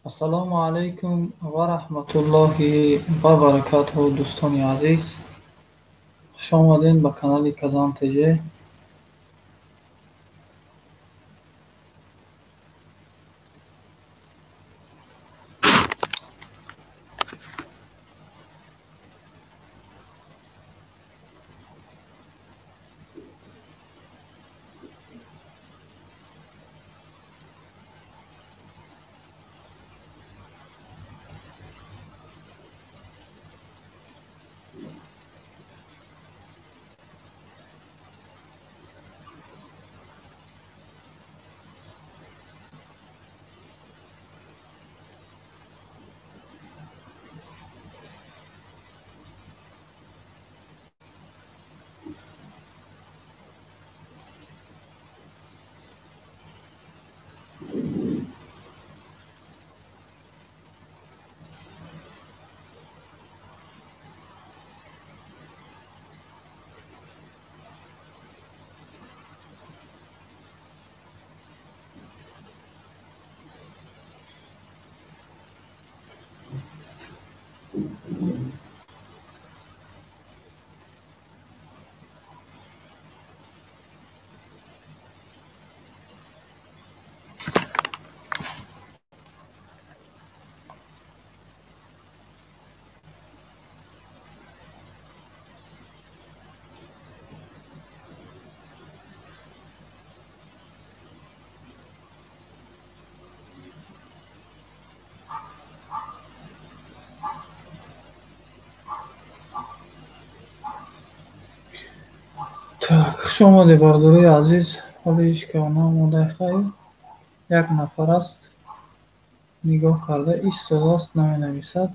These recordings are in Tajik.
Ассалому алайкум ва раҳматуллоҳи ва баракатуҳ, дӯстони азиз. Хуш омадед ба канали Казан ТЖ. Так, хуш омадед, бародарои азиз. Ҳоло ҳеҷ кас наомада, хайр. Як нафар аст. Нигоҳ карда истодааст, наменависад.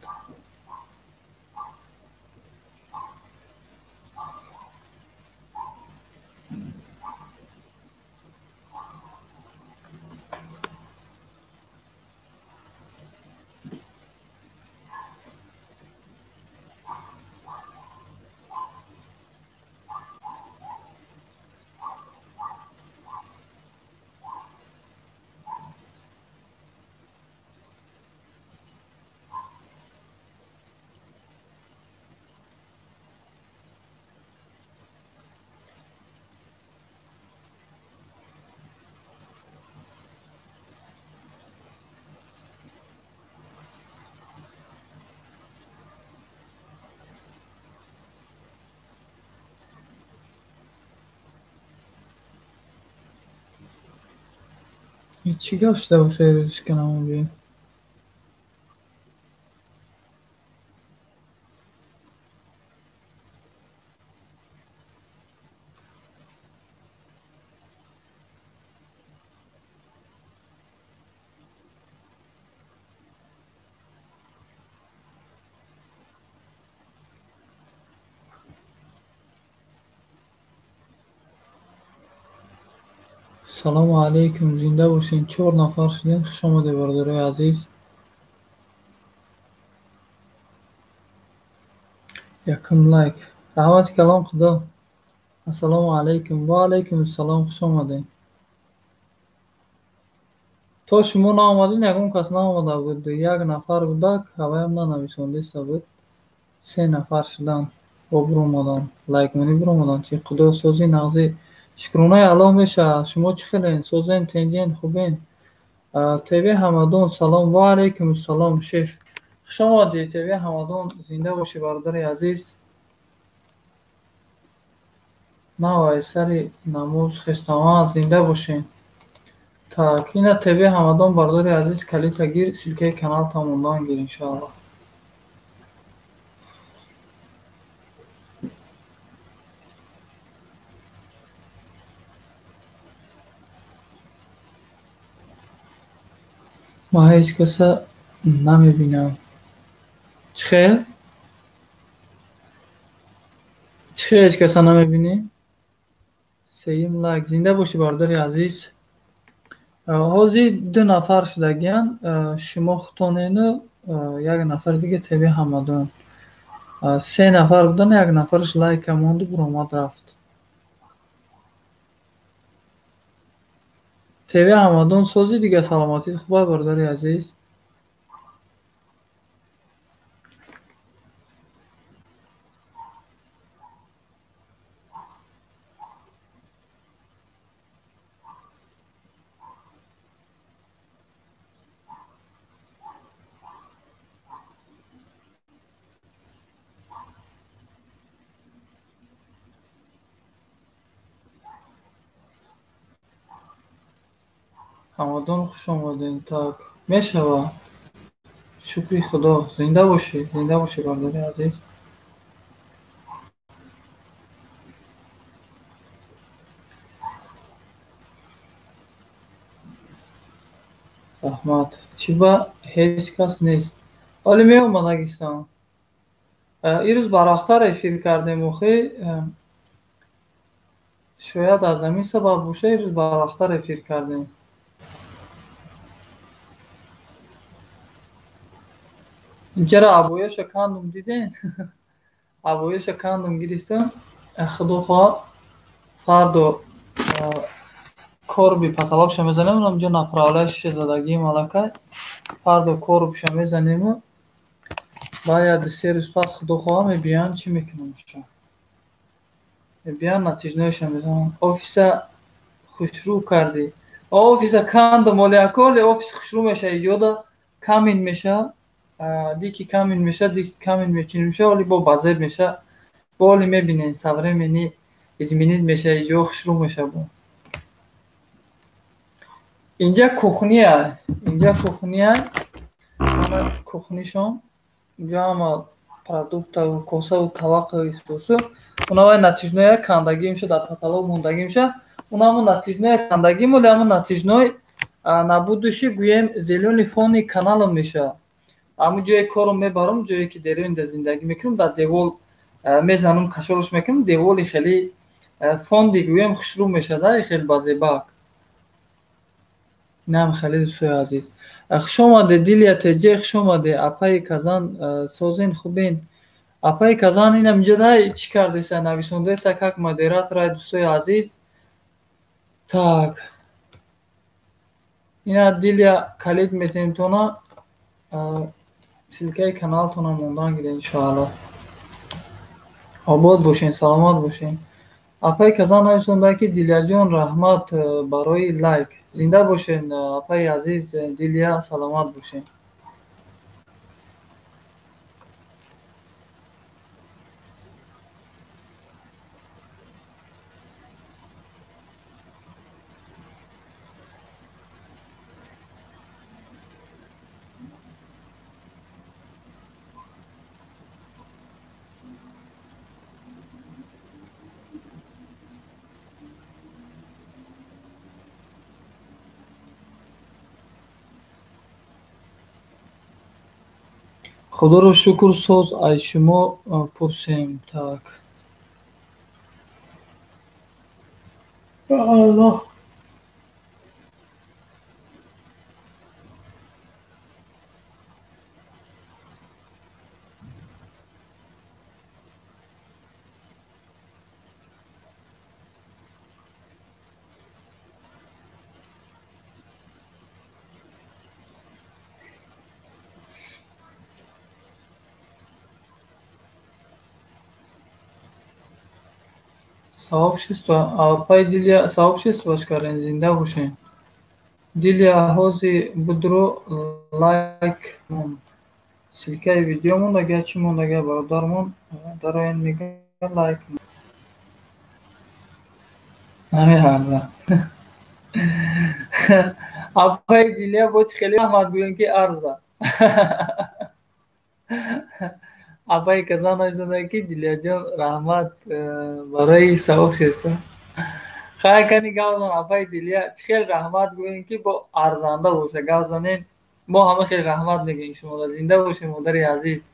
Чӣ гап шуда бошад, рӯзишка намобиём? Салому алайкум, зинда бошед. 4 нафар шудем. Хуш омадед, бародарои азиз. Якум лайк. Раҳмати калом Худо. Ассалому алайкум. Ва алайкум ассалом, хуш омадед. То шумо наомадед, ягон кас наомада буд. Як нафар будак, ҳаваям нанависондиста буд. 3 нафар шудан, бо биромадан. Лайк монӣ биромадан. Чи Худо сози нағзи. Шукронаи Аллоҳ мешавад. Шумо чӣ хелен? Созен, тенҷен, хубен? ТВ Ҳамадон, салом. Ва алайкум ассалом, шеф. Хуш омадед, ТВ Ҳамадон. Зинда бошӣ, бародари азиз. Навай сари намоз хестамад, зинда бошед. Так, ина ТВ Ҳамадон, бародари азиз, калита гир, силкаи канал тамондан гир, иншоаллоҳ. Ман ҳеҷ каса намебинам. Чӣ хел? Чӣ хел ҳеҷ каса намебинӣ? Сеюм лайк. Зинда бошӣ, бародари азиз. Ҳозир 2 нафар шудагиян. Шумо худтонену як нафари дига ТВ Ҳамадон. 3 нафар будан, як нафараш лайка монду, биромад рафт. ТВ Ҳамадон сози дига, саломатӣ хуб, бародари азиз. Ҳамадон хуш омадем. Так, мешавад. Шукри Худо. Зинда бошӣ, зинда бошӣ, бародари азиз. Раҳмат. Чӣ ба ҳеҷ кас нест? Ҳоле меомадагистам. Ирӯз барвақттар эфир кардем, охи. Шояд аз ҳамин сабаб боша, ирӯз барвақттар эфир кардем. Инҷара обояша кандум, дидем? Обояша кандум, гирифтам. Худо хоҳад, фардо корби потолокша мезанем, инҷо направляющийша задагием аллакай. Фардо корбша мезанему, баъд як ду се рӯз пас, худо хоҳад, мебиёянд, чӣ мекунам уша? Мебиёянд, натяжнойша мезананд. Офиса хушрӯ кардӣ. Офиса кандум, оли аколи офис хушрӯ меша, иҷода камин меша, дики камин меша, дики камин мечинуша, оли бо базеб меша. Бо оли мебинем, со времени изменить меша, иҷо хушрӯ меша бо. Инҷа кухния, инҷа кухния, ҳама кухнишон, инҷо ҳама продуктаву косаву таваққу истосу. Унавай натяжноя кандагӣ меша, дар потолок мондагӣ меша. Унамо натяжноя кандагӣ моли, ҳамо натяжной на будущий, гӯем, зелёный фони каналам меша. Ҳамун ҷое кором мебарам, ҷое ки дерёнда зиндагӣ мекунам, дар девол мезанам, кашолаш мекунам, деволи хеле фонди, гӯем, хушрӯ мешада, хеле базебак. Инам хеле, дӯстои азиз. Хуш омаде, Дилия Теҷе, хуш омаде, апаи Казан, созен, хубен. Апаи Казан инам инҷа да чӣ кардеса, нависондаеса как модератора, дӯстои азиз. Так. Ина Дилия калид метемтона, ссылкаи каналтона мондан гире, иншоалло. Обод бошен, саломат бошен. Апаи Казан нависонда, ки Дилияҷон, раҳмат барои лайк. Зинда бошен, апаи азиз Дилия, саломат бошен. Худоро шукр, соз, аз шумо пурсем. Так. Аллоҳ. Сообщество, апай Дилия, сообществош кардем, зинда бошем. Дилия, ҳози будро лайк мон. Ссылкаи видео мондага, чӣ мондага, бародармон дароен, мега лайк. Намеарза. Апай Дилия, бо чӣ хеле раҳмат гӯем, ки арза. Апаи Казан нависонда, ки Дилияҷон, раҳмат барои сообщество. Хай, кани гап зан, апаи Дилия, чӣ хел раҳмат гӯем, ки бо арзанда боша, гап занем. Мо ҳама хел раҳмат мегӯем шуморо. Зинда бошем, модари азиз.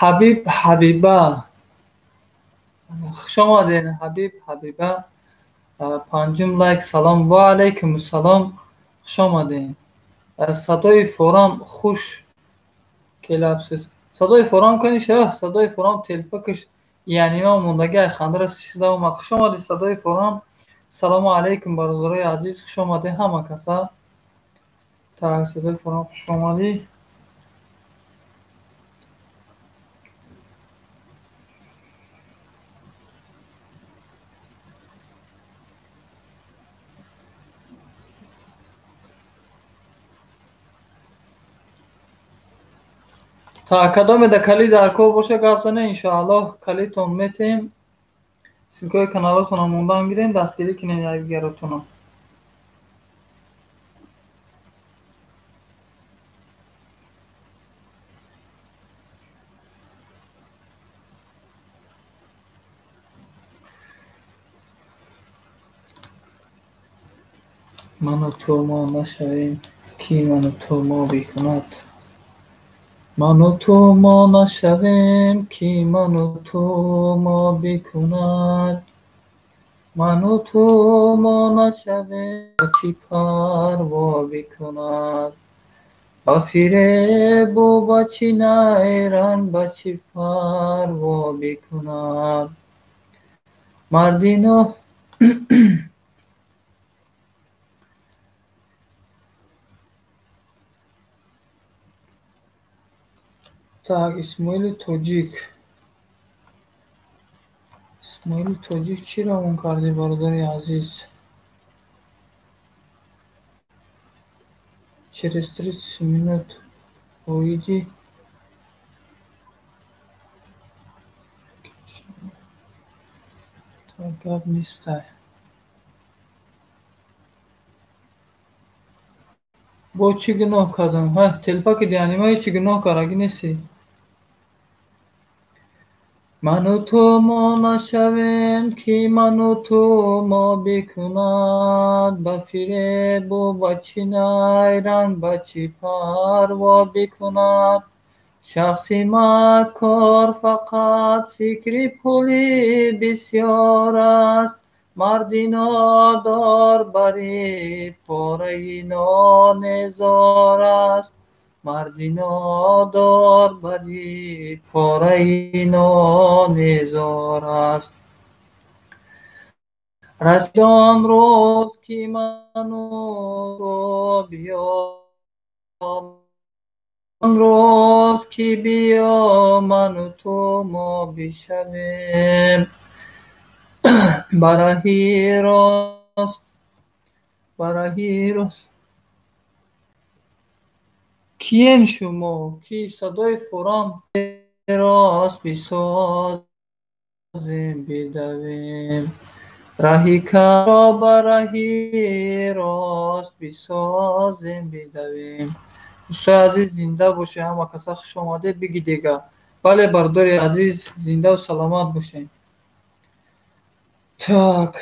Ҳабиб, Ҳабиба, хуш омадед, Ҳабиб, Ҳабиба. Панҷум лайк. Салом. Ва алайкум ассалом, хуш омадед. Садои форам хуш келабсиз. Садои форам кани шаҳ, садои форам телпакаш яънима мондаги, ай хандара шида омад. Хуш омадед, садои форам. Салому алайкум, бародарои азиз, хуш омадед ҳама каса. Так, садои Форам, хуш омадӣ. Та кадоме да калид дар кор боша, гап зане, иншоаллоҳ калидтон метем. Ссылкаи каналотонро мондан гирем, дастгирӣ кунем якдигаротонро. Ману ту мо нашавем, ки ману ту мо бикунад? Ману ту мо нашавем, ки ману ту мо бикунад? Ману ту мо нашавем, ба чӣ парво бикунад? Ба фиребу ба чӣ найранг, ба чӣ парво бикунад? Мардино Так, Исмоили Тоҷик. Исмоили Тоҷик, чӣ равон кардӣ, бародари азиз? Через 30 минут оиди так гап нестай. Бо чӣ гуноҳ кардам? Ҳа, телпаки дианима ҳечи гуноҳ кардаги нестӣ. Ману ту мо нашавем, ки ману ту мо бикунад? Ба фиребу ба чӣ найранг, ба чӣ парво бикунад? Шахси маккор фақат фикри пули бисёр аст. Марди нодор бари пораи ноне зор аст. Марди нодор бари пораи ноне зор аст. Расид он рӯз, ки ману ту биё, он рӯз, ки биё ману ту мо бишавем. Ба раҳи рост, ба раҳи рост. Киен шумо, ки садои Форам рост бисозем, бидавем? Раҳи камро ба раҳи рост бисозем, бидавем. Дӯстои азиз, зинда бошед, ҳама каса хуш омадед, биги дега. Бале, бародари азиз, зиндаву саломат бошед. Так.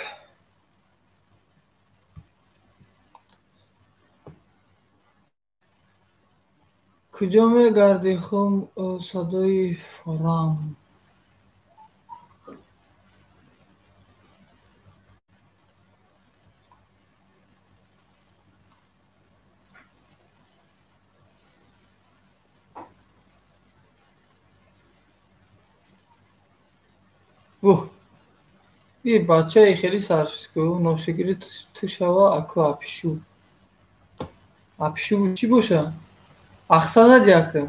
Куҷо мегардӣ, хум, садои Форам? Уҳ! И бачаи хеле саршид, ношукрӣ ту шава, аку апишу. Апишу чӣ боша? Ахса зади ака.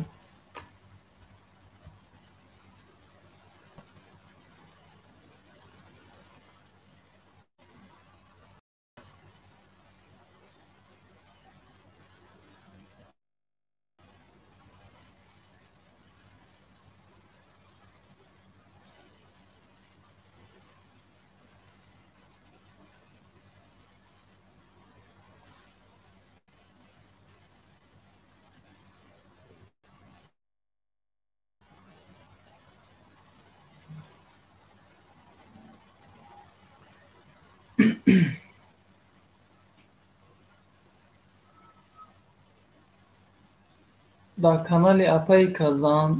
Дар канали апаи Казан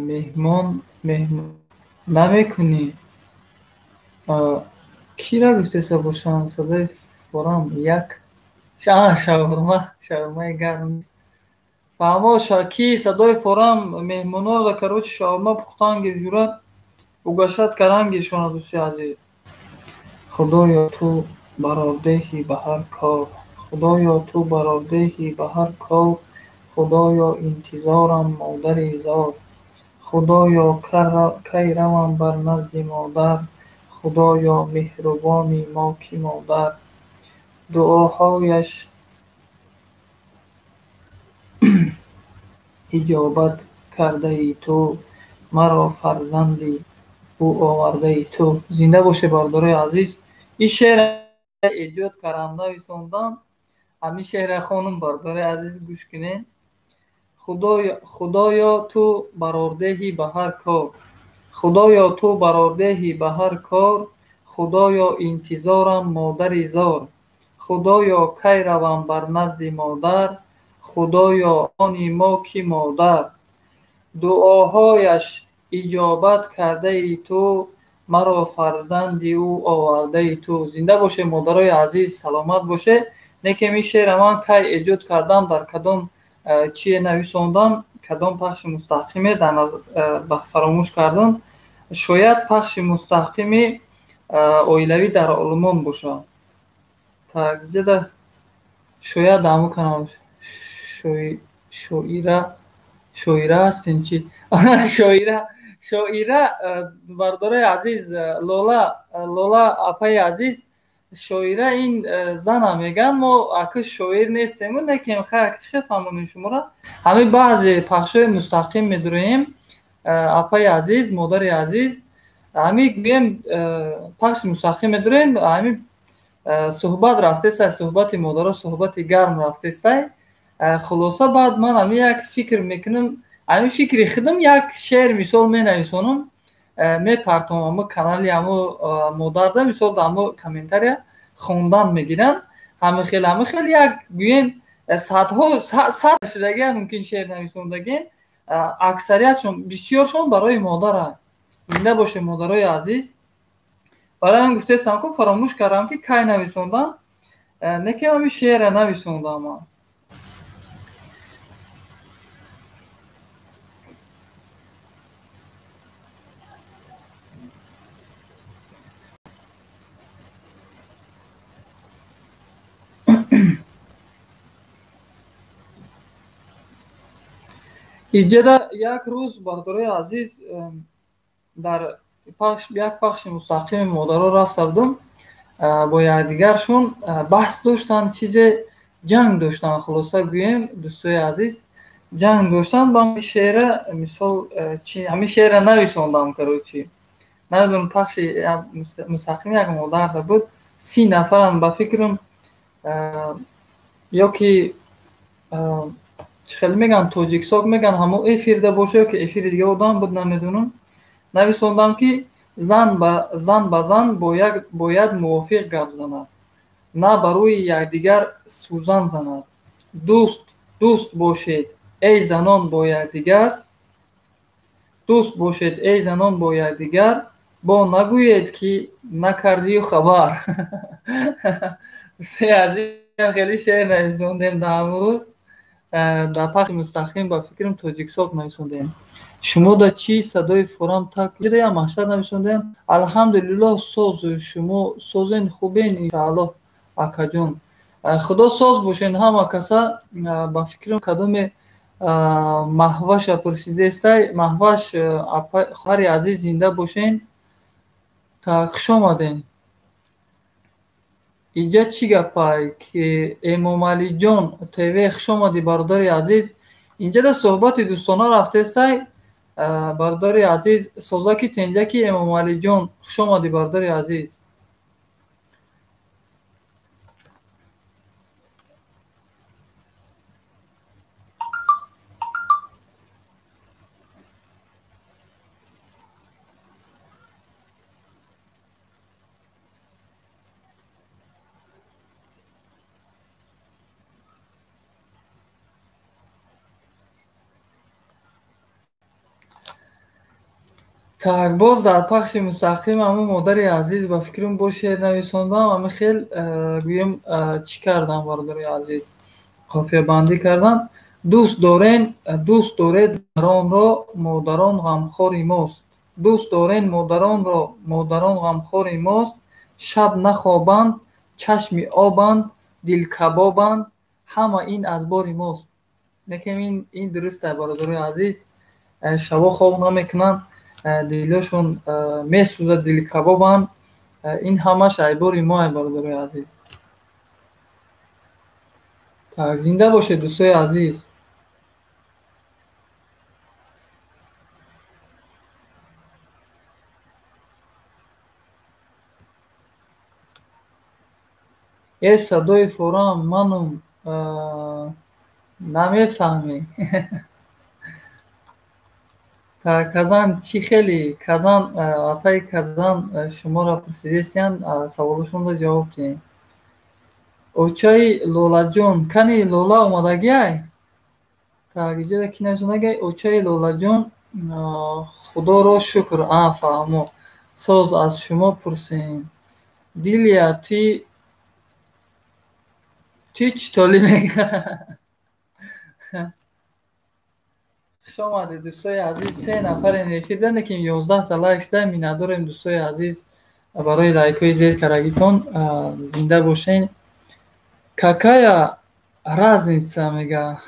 меҳмон намекунӣ? Кира гуфтеса бошанд, садои Форам як шаурма, шаурмаи гарм. Фаҳмо, ки садои Форам меҳмонҳоро, короче, шаурма пухтан гир, ҷурат угашат кардан гиршона, дӯсти азиз. Худоё, ту барордеҳӣ ба ҳар кор. Худоё, ту барордеҳӣ ба ҳар кор, Худоё, интизорам модари зор. Худоё, кай равам бар назди модар, Худоё, меҳрубони мо ки модар. Дуоҳояш иҷобат кардаи ту, маро фарзанди ӯ овардаи ту. Зинда боше, бародарои азиз. Ин шеър эҷод кардам, нависондам. Ҳамин шеърро хонум, бародарои азиз, гӯш кунед. Худоё, ту барордеҳӣ ба ҳар кор, Худоё, ту барордеҳӣ ба ҳар кор, Худоё, интизорам модари зор. Худоё, кай равам бар назди модар, Худоё, они мо ки модар. Дуоҳояш иҷобат кардаи ту, маро фарзанди ӯ овардаи ту. Зинда боше, модарои азиз, саломат боше. Некем ин шеърро ман кай эҷод кардам, дар кадом чие нависондам, кадом пахши мустақиме фаромӯш кардам. Шояд пахши мустақими оилавӣ дар Олмон бошад. Так, ҷада шояд ҳамон канал шоира ҳастен чи? Шоира, бародарои азиз, Лола апаи азиз, шоира ин зана меган. Мо ака шоир нестем, лекин хай чӣ хел фаҳмонем шуморо? Ҳамин баъзе пахшҳои мустақим медуроем, апаи азиз, модари азиз, ҳамин гӯем пахши мустақим медуроем, ҳамин суҳбат рафтестай, суҳбати модаро, суҳбати гарм рафтестай. Хулоса, баъд ман ҳамин як фикр мекунам, ҳамин фикри худам як шеър мисол менависонам, мепартом ҳамо канали ҳамо модарда, мисол ҳамо комментария хондан мегирам. Ҳамин хел, ҳамин хел як гӯем садҳо сад шудагиам мумкин шеър нависондагем, аксариятшон, бисёршон барои модара. Зинда боше, модарои азиз. Барои ҳамин гуфтаестам, ку фаромӯш кардам, ки кай нависондам, некем ҳамин шеърро нависондам ман. Иҷода як рӯз, бародарои азиз, дар як пахши мустақими модаро рафта будам, бо якдигаршон баҳс доштанд, чизе ҷанг доштанд. Хулоса гӯем, дӯстои азиз, ҷанг доштанд. Ба ҳамин шеъра мисол ҳамин шеърро нависондам, короче. Намедонам, пахши мустақими як модарда буд, 30 нафарам ба фикрам, ё ки чӣ хеле мегӯянд, тоҷиксок мегӯянд, ҳамо эфирда боша ё ки эфири дига одам буд, намедонам. Нависондам, ки зан ба зан бояд мувофиқ гап занад, на ба рӯи якдигар сӯзан занад. Дӯст бошед, эй занон, бо якдигар, дӯст бошед, эй занон, бо якдигар, бо нагӯед, ки накардию хабар. Се азиз, хеле шеър нависондем дар ҳамон рӯз. Дар пахши мустақим ба фикрам тоҷиксок нависондем. Шумо да чӣ садои форам так я маҳшар нависондем. Алҳамдулиллоҳ, соз, шумо созен, хубен, иншааллоҳ, акаҷон. Худо соз бошен ҳама каса. Ба фикрам кадоме Маҳваша пурсидестай. Маҳваш, хоҳари азиз, зинда бошен, хуш омаден. Иҷа чӣ гапай, ки Эмомалиҷон ТВ, хуш омадӣ, бародари азиз. Инҷа да суҳбати дӯстона рафтестай, бародари азиз. Созаки тенҷаки Эмомалиҷон, хуш омадӣ, бародари азиз. Так, боз дар пахши мустақим ҳамон модари азиз ба фикрам бо шеър нависондам. Ҳамин хел гӯем чӣ кардам, бародари азиз, қофиябандӣ кардам. Дӯст доред модаронро, модарон ғамхори мост. Дӯст дорен модаронро, модарон ғамхори мост. Шаб нахобанд, чашми обанд, Дилкабобанд, ҳама ин аз бори мост. Лекин ин дуруст аст, бародарои азиз. Шабо хоб намекунанд, дилошон месӯзад, дилкабобанд. Ин ҳамаш айбори мо ай, бародарои азиз. Так, зинда бошед, дӯстои азиз. Э садои форам манум намефаҳмӣ. Казан чӣ хеле? Казан, апаи Казан шуморо пурсидесиянд, саволошонро ҷавоб диҳем. Очаи Лолаҷон, кани Лола омадагиай? Так, иҷода ки нависондагиай? Очаи Лолаҷон, Худоро шукр, фаҳмо. Соз аз шумо пурсем. Дилия, ти чӣ толӣ мега? Хуш омадед, дӯстои азиз. Се нафаре эфир дадем, ки 11та лайк шуда. Миннатдорем, дӯстои азиз, барои лайкҳои зер карагитон. Зинда бошен. Какая разница, мега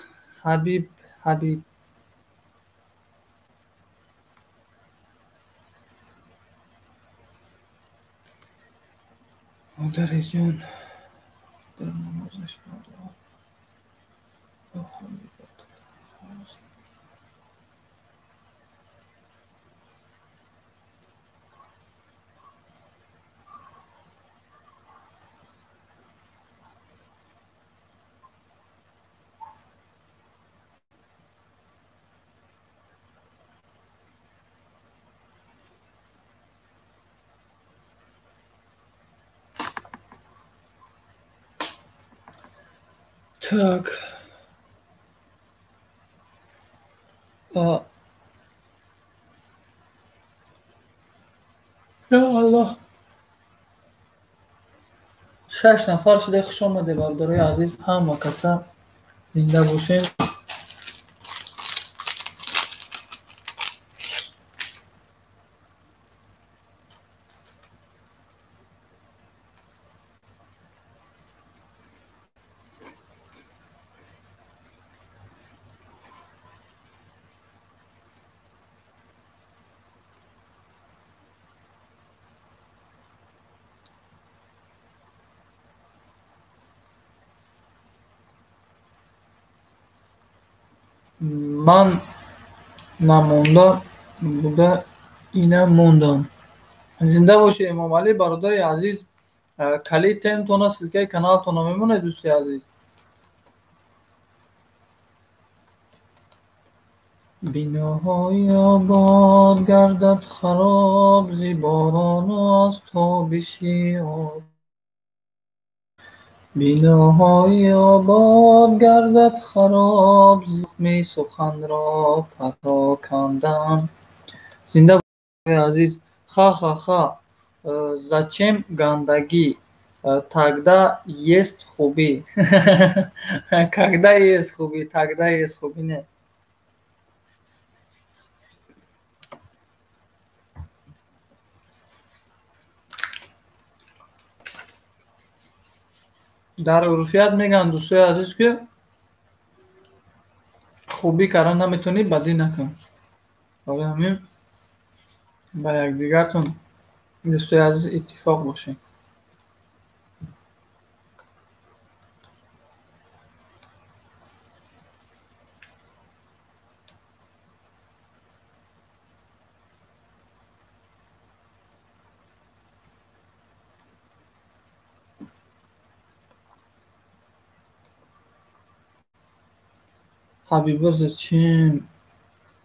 Ҳабиб. Ҳабиб модари ҷон, дар намозаш Так. Я Аллоҳ. Шаш нафар шуда, хуш омаде, бародарои азиз, ҳама каса зинда бошем. Ман намонда буда, ина мондам. Зинда бошед, Эмомалӣ, бародари азиз. Калид темтона, ссылкаи каналтона мемонед, дӯсти азиз. Биноҳои обод гардад хароб, зи борону аз тобиши об. Биноҳои обод гардад хароб, зи суханро парокандам. Зинда бошед, азиз. Ха-ха-ха. Зачем гандагӣ? Тогда есть хубӣ. Когда есть хубӣ, тогда есть хубӣ, не. Дар урфият мегӯянд, дӯстои азиз, ки хубӣ кардан наметавонӣ, бадӣ накун. Барои ҳамин ба якдигартон, дӯстои азиз, иттифоқ бошед. Ҳабиба, зачем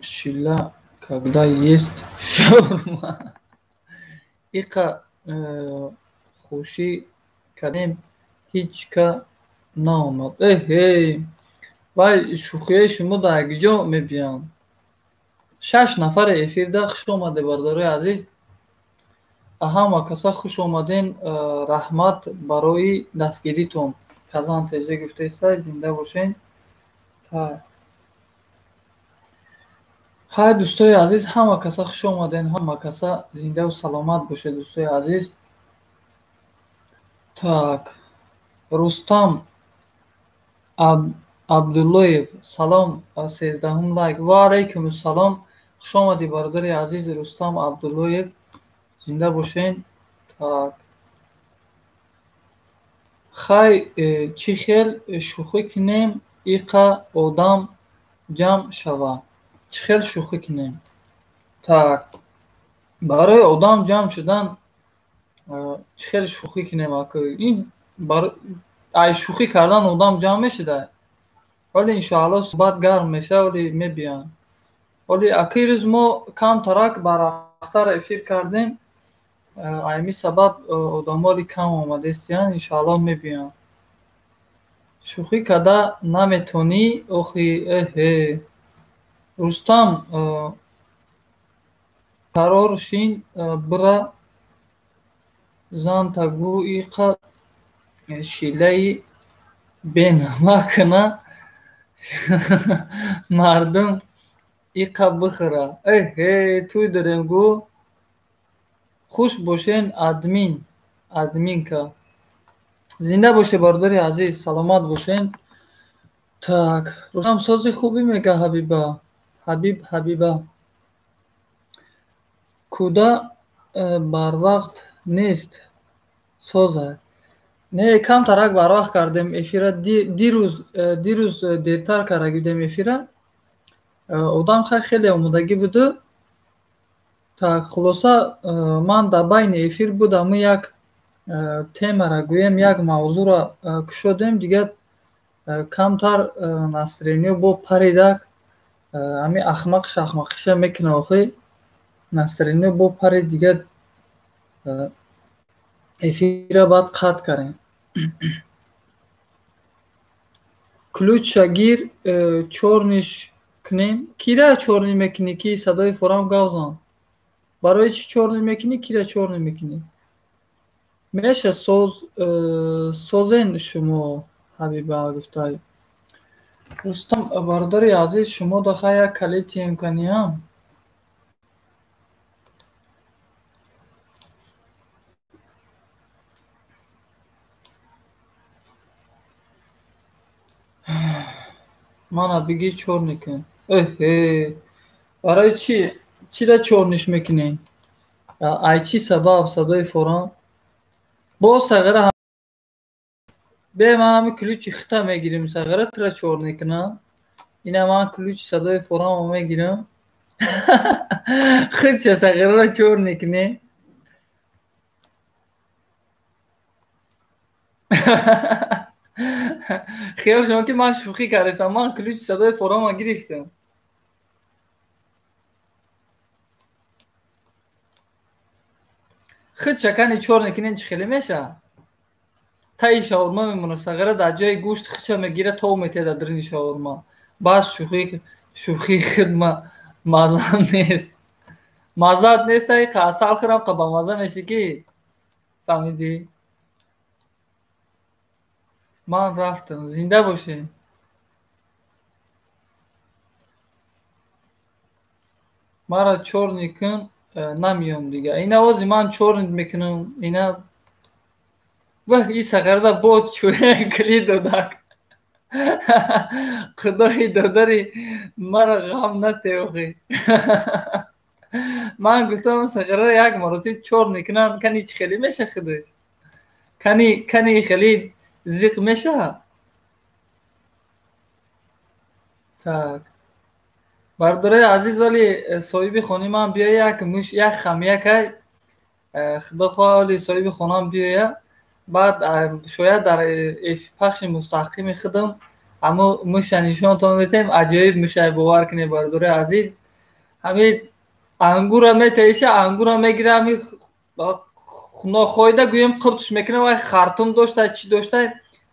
шила, когда есть шаурма? Иқа хушӣ кардем, ҳеҷ ка наомад. Эҳей, вай шӯхиҳои шумо дар якҷо мебиёнд. Шаш нафаре эфирда, хуш омадед, бародарои азиз. Ҳама каса хуш омаден. Раҳмат барои дастгиритон. Казан тезе гуфтаиста, зинда бошен. Хай, дӯстои азиз, ҳама каса хуш омаден, ҳама каса зиндаву саломат бошед, дӯстои азиз. Так. Рустам Абдуллоев, салом, 13-ум лайк. Ва алайкум ассалом. Хуш омадӣ, бародари азиз Рустам Абдуллоев. Зинда бошен. Так. Хай, чӣ хел шӯхӣ кунем, иқа одам ҷамъ шава? Чӣ хел шӯхӣ кунем? Так. Барои одам ҷамъ шудан чӣ хел шӯхӣ кунем? Ин ай шӯхӣ кардан одам ҷамъ мешуда? Вале иншоалло суҳбат гарм мешава, вале мебиёнд. Вале акаи рӯз мо камтарак барвақттар эфир кардем. Ами сабаб одамоли кам омадестиянд, иншоалло мебиёнд. Шӯхӣ карда наметонӣ, охи, эҳе. Рустам, қарор шин, бира занта гӯ иқа шилаи бенамак куна, мардум иқа бихӯра. Эҳе, тӯй дорем гӯ. Хуш бошен, админ, админка. Зинда боше, бародари азиз, саломат бошен. Так, Рустам сози хубӣ мега Ҳабиба. Ҳабиб, Ҳабиба. Куда барвақт нест соза. Не, камтарак барвақт кардем эфира. Дирӯз дертар карда гирдем эфира. Одам хай хеле омодагӣ буду. Так, хулоса, ман дар байни эфир будам, як темара гӯем, як мавзӯъро кушодем, дигар камтар настроение бо паридак, ҳами ахмақ шахмақиша мекуна охи, настроение бо парид, дигар эфира баъд қатъ кардем. Ключша гир, чорниш кунем. Кира чорнӣ мекунӣ, ки садои форам гавзан? Барои чӣ чорнӣ мекунӣ, кира чорнӣ мекунӣ? Меша соз, созен шумо, Ҳабиба гуфтай. Рустам, бародари азиз, шумо дахай як калити имкониям. Мана бигӣ чорнӣ кун. Эҳе, барои чӣ? Чира чорниш мекунӣ? Ай чӣ сабаб садои форам? Боз сағира бе ман ҳами ключи хита мегирим, сағира тура чорнӣ кунам. Ина ман ключи садои форамро мегирам. Худша сағираро чорнӣ кунӣ. Хиёл шумо ки ман шӯхӣ кардастам, ман ключи садои форамро гирифтам. Худ шакани чорнӣ кунен, чӣ хеле мешавад? Таи шаурма мемонад, сағира дар ҷои гӯшт худша мегирад, тов метиҳад дар даруни шаурма. Бас шӯхии худ мазза нест. Маззаат нест, ай асал хӯрам қа бамазза мешӣ ки? Фаҳмидӣ? Ман рафтам. Зинда бошед. Мара чорнӣ кун, намеём дига. Ина ози ман чорнӣ мекунам, ина ваҳ и сағарда боз чӯя калид додак. Худои додари мара ғам натеохӣ. Ман гуфтам сағара як маротиб чорнӣ кунам, кани чӣ хеле меша худаш? Кани хеле зиқ меша? Так. Бародарои азиз, вале соҳиби хонаи ман биёя, як муш, як хамякай, худо хоҳад, вале соҳиби хонаам биёя, баъд шояд дар пахши мустақими худам ҳамо муша нишонтон метаҳем. Аҷоиб мушай, бовар кунед, бародарои азиз. Ҳамин ангура метаиша, ангура мегира, ҳамин нохоида гӯем қуртш мекунад, вай хартум дошта, чӣ дошта,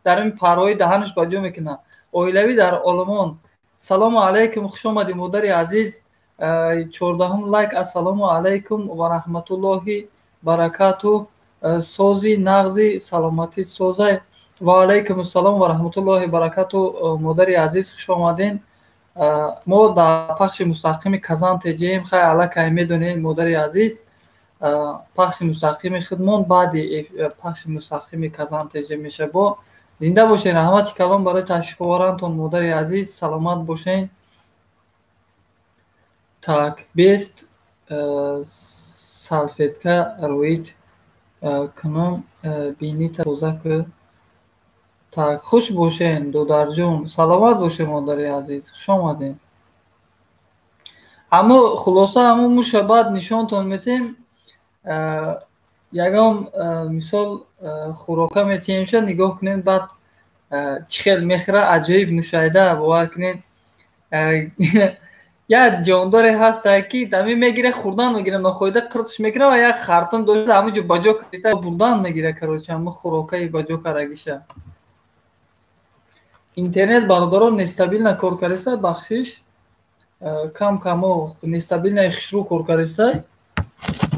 дар ин парҳои даҳанаш ба ҷо мекунад. Оилавӣ дар Олмон. Салому алайкум, хуш омадӣ, модари азиз. 14-ум лайк. Ассалому алайкум ва раҳматуллоҳи баракатуҳ. Сози нағзи, саломатӣ созай. Ва алайкум ассалом ва раҳматуллоҳи баракатуҳ, модари азиз, хуш омаден. Мо дар пахши мустақими Казан теҷеем, хай аллакай медонем, модари азиз. Пахши мустақими худмон баъди пахши мустақими Казан теҷе меша бо. Зинда бошед, раҳмати калон барои ташрифоварантон, модари азиз, саломат бошед. Так, бест салфетка рӯид кунам, бинита тоза кӯ. Так, хуш бошед, додарҷон, саломат бошед, модари азиз, хуш омадед. Ҳамо хулоса, ҳамо муша баъд нишонтон метем, ягон мисол хӯрока метиҳемша, нигоҳ кунед, баъд чӣ хел мехӯра, аҷоиб мушоҳида, бовар кунед. Як ҷондоре ҳастае, ки дами мегира, хӯрдан мегира, нохоҳида қиртш мекунад ва як хартум дошта ҳамин ҷо ба ҷо киста бурдан мегира, короче, ҳамин хӯрокаи ба ҷо кардагиша. Интернет бародарон нестабилна кор кардаиста, бахшиш, кам камо нестабилнаи хушрӯ кор кардаиста.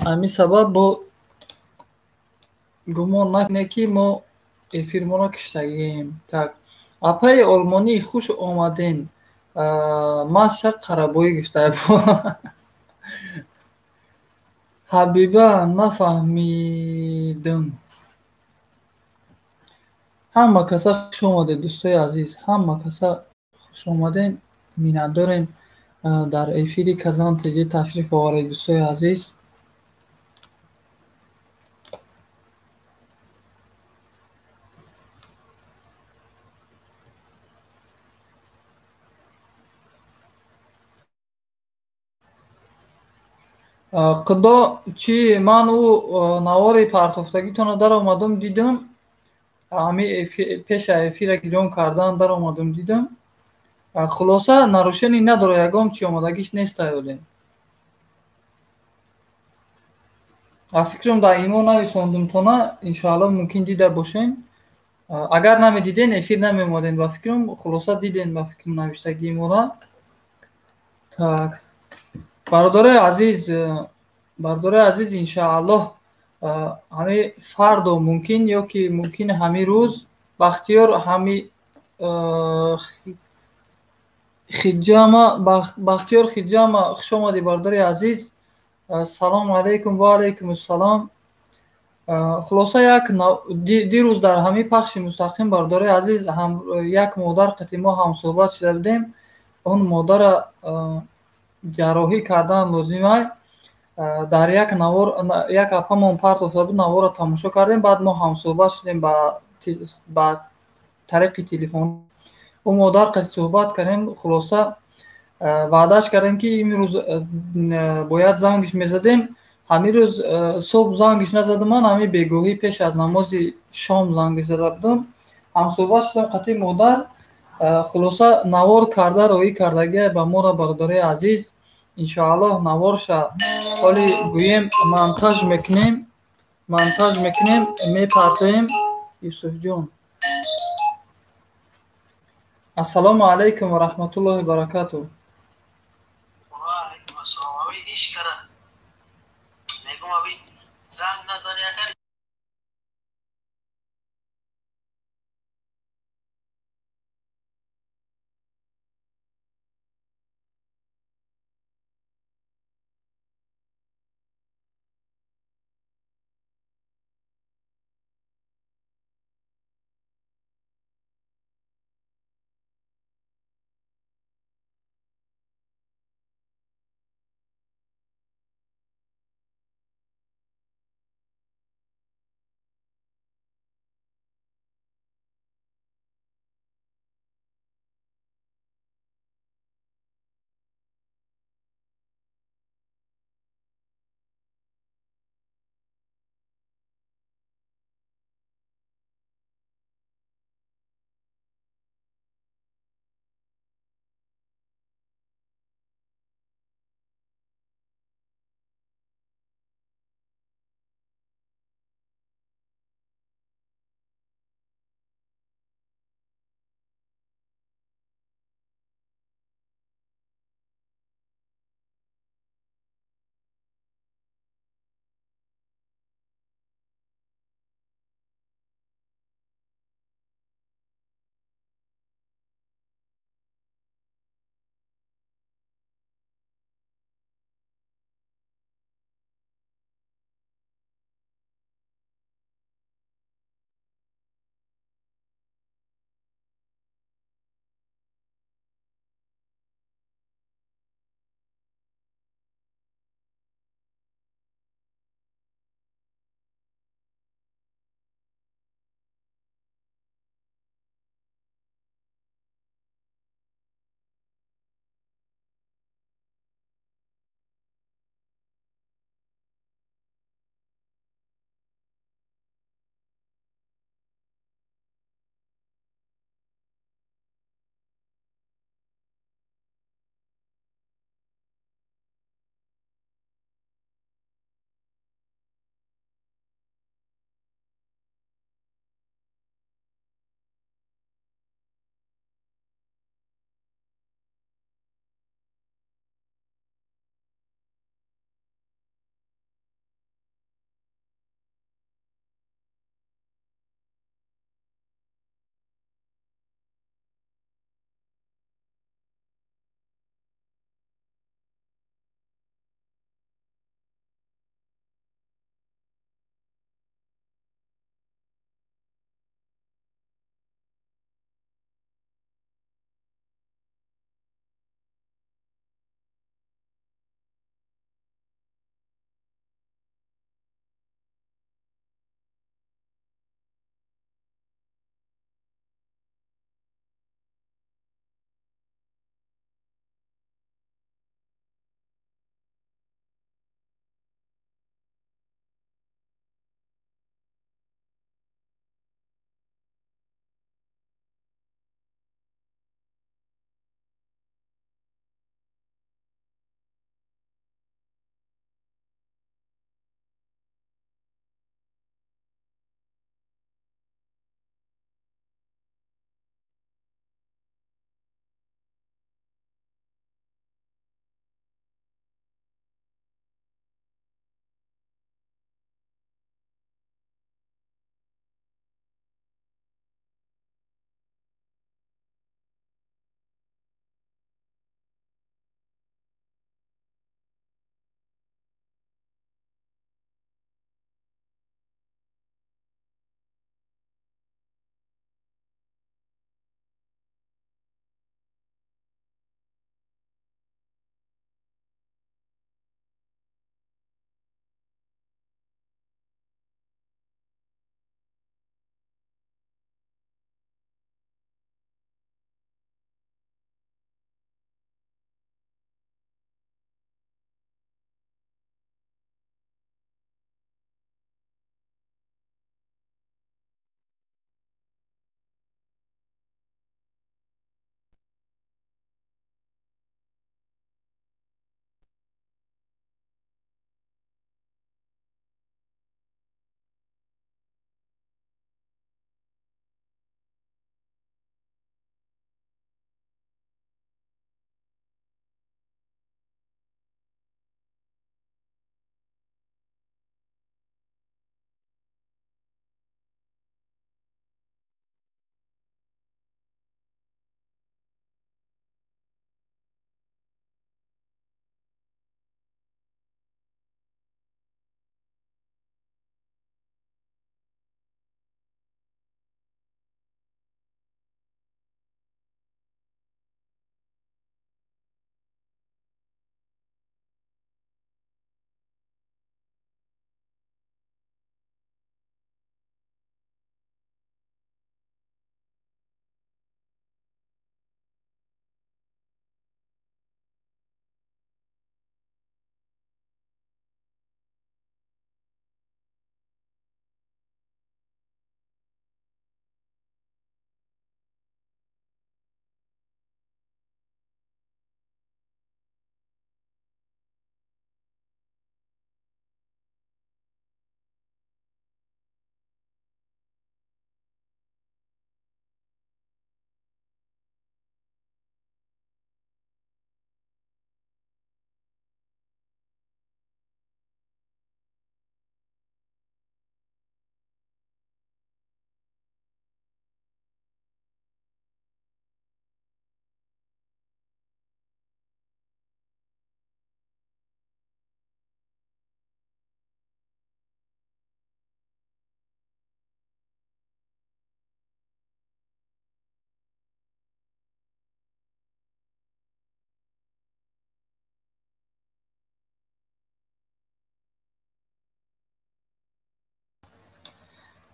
Ҳамин сабаб бо гумон накунед, ки мо эфирмонро киштагием. Так, апаи олмонӣ, хуш омаден. Маша қарабоӣ гуфта. Ҳабиба, нафаҳмидам. Ҳама каса хуш омадед, дӯстои азиз, ҳама каса хуш омадед. Миннатдорем дар эфири Казан ТЖ ташриф оваред, дӯстои азиз. Худо чӣ, ман ӯ навори партофтагитонро даромадам, дидам, ҳами пеша эфира гирён кардан даромадам, дидам. Хулоса, нарушение надора, ягон чӣ омадагиш нест аёлем. Фикрам дар имо нависондумтона, иншоалло мумкин дида бошен. Агар намедиден, эфир намеомаден, ба фикрам. Хулоса, диден, ба фикрам, навиштагии моро. Так, бародарои азиз, бародарои азиз, иншоаллоҳ ҳами фардо мумкин ё ки мумкин ҳами рӯз Бахтиёр ҳами Хиҷама, Бахтиёр Хиҷама, хуш омадӣ, бародари азиз. Салому алайкум. Ва алайкум ассалом. Хулоса, як дирӯз дар ҳамин пахши мустақим, бародарои азиз, як модар қати мо ҳамсӯҳбат шуда будем. Он модара ҷарроҳӣ кардан лозимай. Дар як навор як апамон партофта буд, наворро тамошо кардем, баъд мо ҳамсӯҳбат шудем ба тариқи телефон. Ӯ модар қати суҳбат кардем, хулоса, ваъдаш кардем, ки имрӯз бояд зангиш мезадем. Ҳамин рӯз субҳ зангиш назадам, ман ҳамин бегоҳӣ пеш аз намози шом зангиш зада будам. Ҳамсӯҳбат шудам қати модар. Хулоса, навор карда роҳӣ кардагия ба моро, бародарои азиз. Иншоаллоҳ наворша ҳоли гӯем монтаж мекунем, монтаж мекунем, мепартоем. Юсуфҷон, ассалому алайкум ва раҳматуллоҳи баракатуҳ.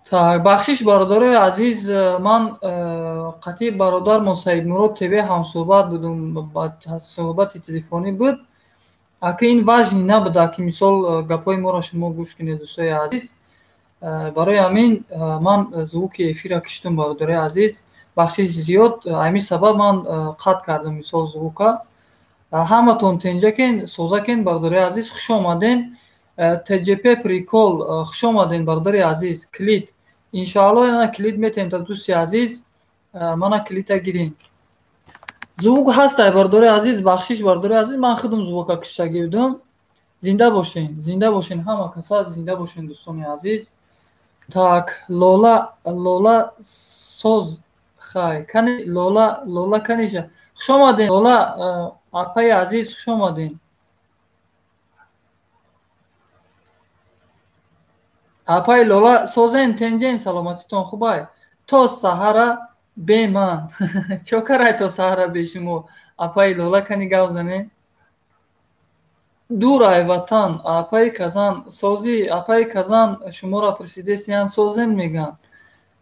Так, бахшиш бародарои азиз, ман қатъи бародармон Саидмурод ТВ ҳамсӯҳбат будум, суҳбати телефонӣ буд. Ака ин важни набуда, ки мисол гапҳои моро шумо гӯш кунед, дӯстои азиз. Барои ҳамин ман звуки эфира киштум, бародарои азиз. Бахшиш зиёд, ҳамин сабаб ман қатъ кардам мисол звука. Ҳаматон тенҷакен, созакен, бародарои азиз, хуш омаден. ТЖП прикол, хуш омаден, бародари азиз. Клид иншоалло ана клид метем та дӯсти азиз, мана клита гирем. Звук ҳастай, бародари азиз, бахшиш, бародари азиз, ман худам звука киштагӣ будум. Зинда бошен, зинда бошен, ҳама каса зинда бошен, дӯстони азиз. Так, Лола, Лола соз, хай, кани Лола, Лола каниша. Хуш омаден, Лола, апаи азиз, хуш омаден. Апаи Лола, созен, тенҷен, саломатитон хубай. То саҳара бе ман. Чо карай то саҳара бе шумо? Апаи Лола кани гап занен? Дур ай ватан, апаи Казан, созӣ, апаи Казан, шуморо пурсидесиян, созен меган.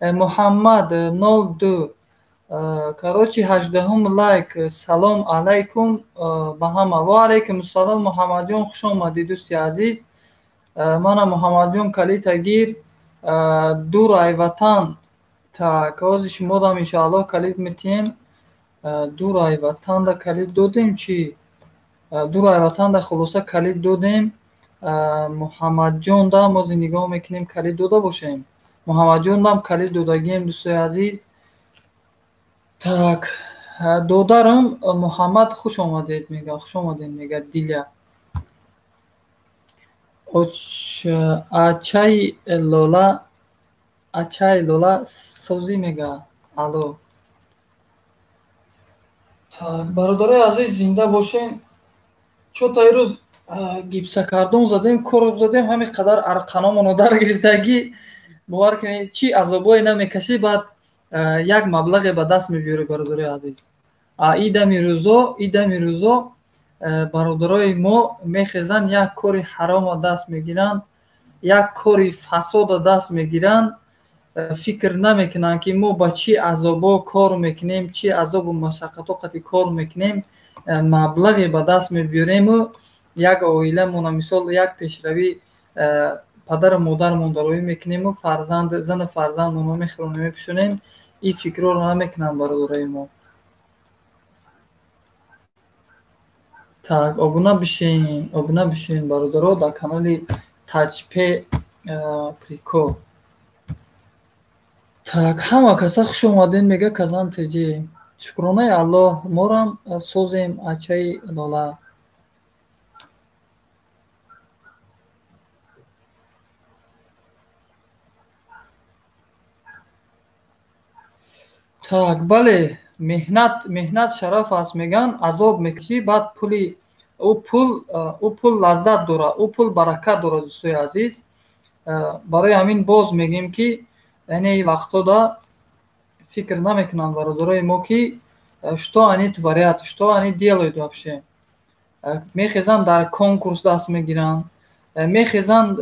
Муҳаммад 02. Короче, 18-ум лайк. Салом алайкум ба ҳама. Ва алайкум ассалом, Муҳаммадҷон, хуш омадӣ, дӯсти азиз. Мана Муҳаммадҷон калита гир. Дур ай ватан. Так, ҳозир шумодам иншоаллоҳ калид метиҳем. Дур ай ватанда калид додем чӣ? Дур ай ватанда хулоса калид додем. Муҳаммадҷондам ҳозир нигоҳ мекунем, калид дода бошем. Муҳаммадҷондам калид додагием, дӯстои азиз. Так, додарам Муҳаммад, хуш омадед мега, хуш омадед мега Диля. Ачаи Лола, ачаи Лола созӣ мега. Алло. Так, бародарои азиз, зинда бошен. Чо та ирӯз гипсакардон задем, короб задем, ҳамин қадар арқаномоно дар гирифтагӣ. Бовар кунед, чӣ азобое намекашӣ, баъд як маблағе ба даст мебиёрӣ, бародарои азиз. Идами рӯзо бародарои мо мехезанд, як кори ҳаромо даст мегиранд, як кори фасода даст мегиранд, фикр намекунанд, ки мо ба чӣ азобо кор мекунем, чӣ азобу машаққато қати кор мекунем, маблағе ба даст мебиёрему як оиламона, мисол, як пешравӣ падару модармон дароӣ мекунему фарзанд, зану фарзандмонро мехӯронем, мепӯшонем. Ин фикрҳоро намекунанд бародарои мо. Так, обуна бишен, обуна бишен, бародаро, дар канали Таҷпе Прикол. Так, ҳама каса хуш омаден мега Казан ТЖ. Шукронаи Аллоҳ, морам созем, ачаи Лола. Так, бале, меҳнат, меҳнат шараф аст меган, азоб мекашӣ, баъд пули ӯ пул лаззат дорад, ӯ пул баракат дорад, дӯстои азиз. Барои ҳамин боз мегӯем, ки яъне вақтода фикр намекунанд бародарои мо, ки что они творят, что они делают вообще. Мехезанд, дар конкурс даст мегиранд, мехезанд,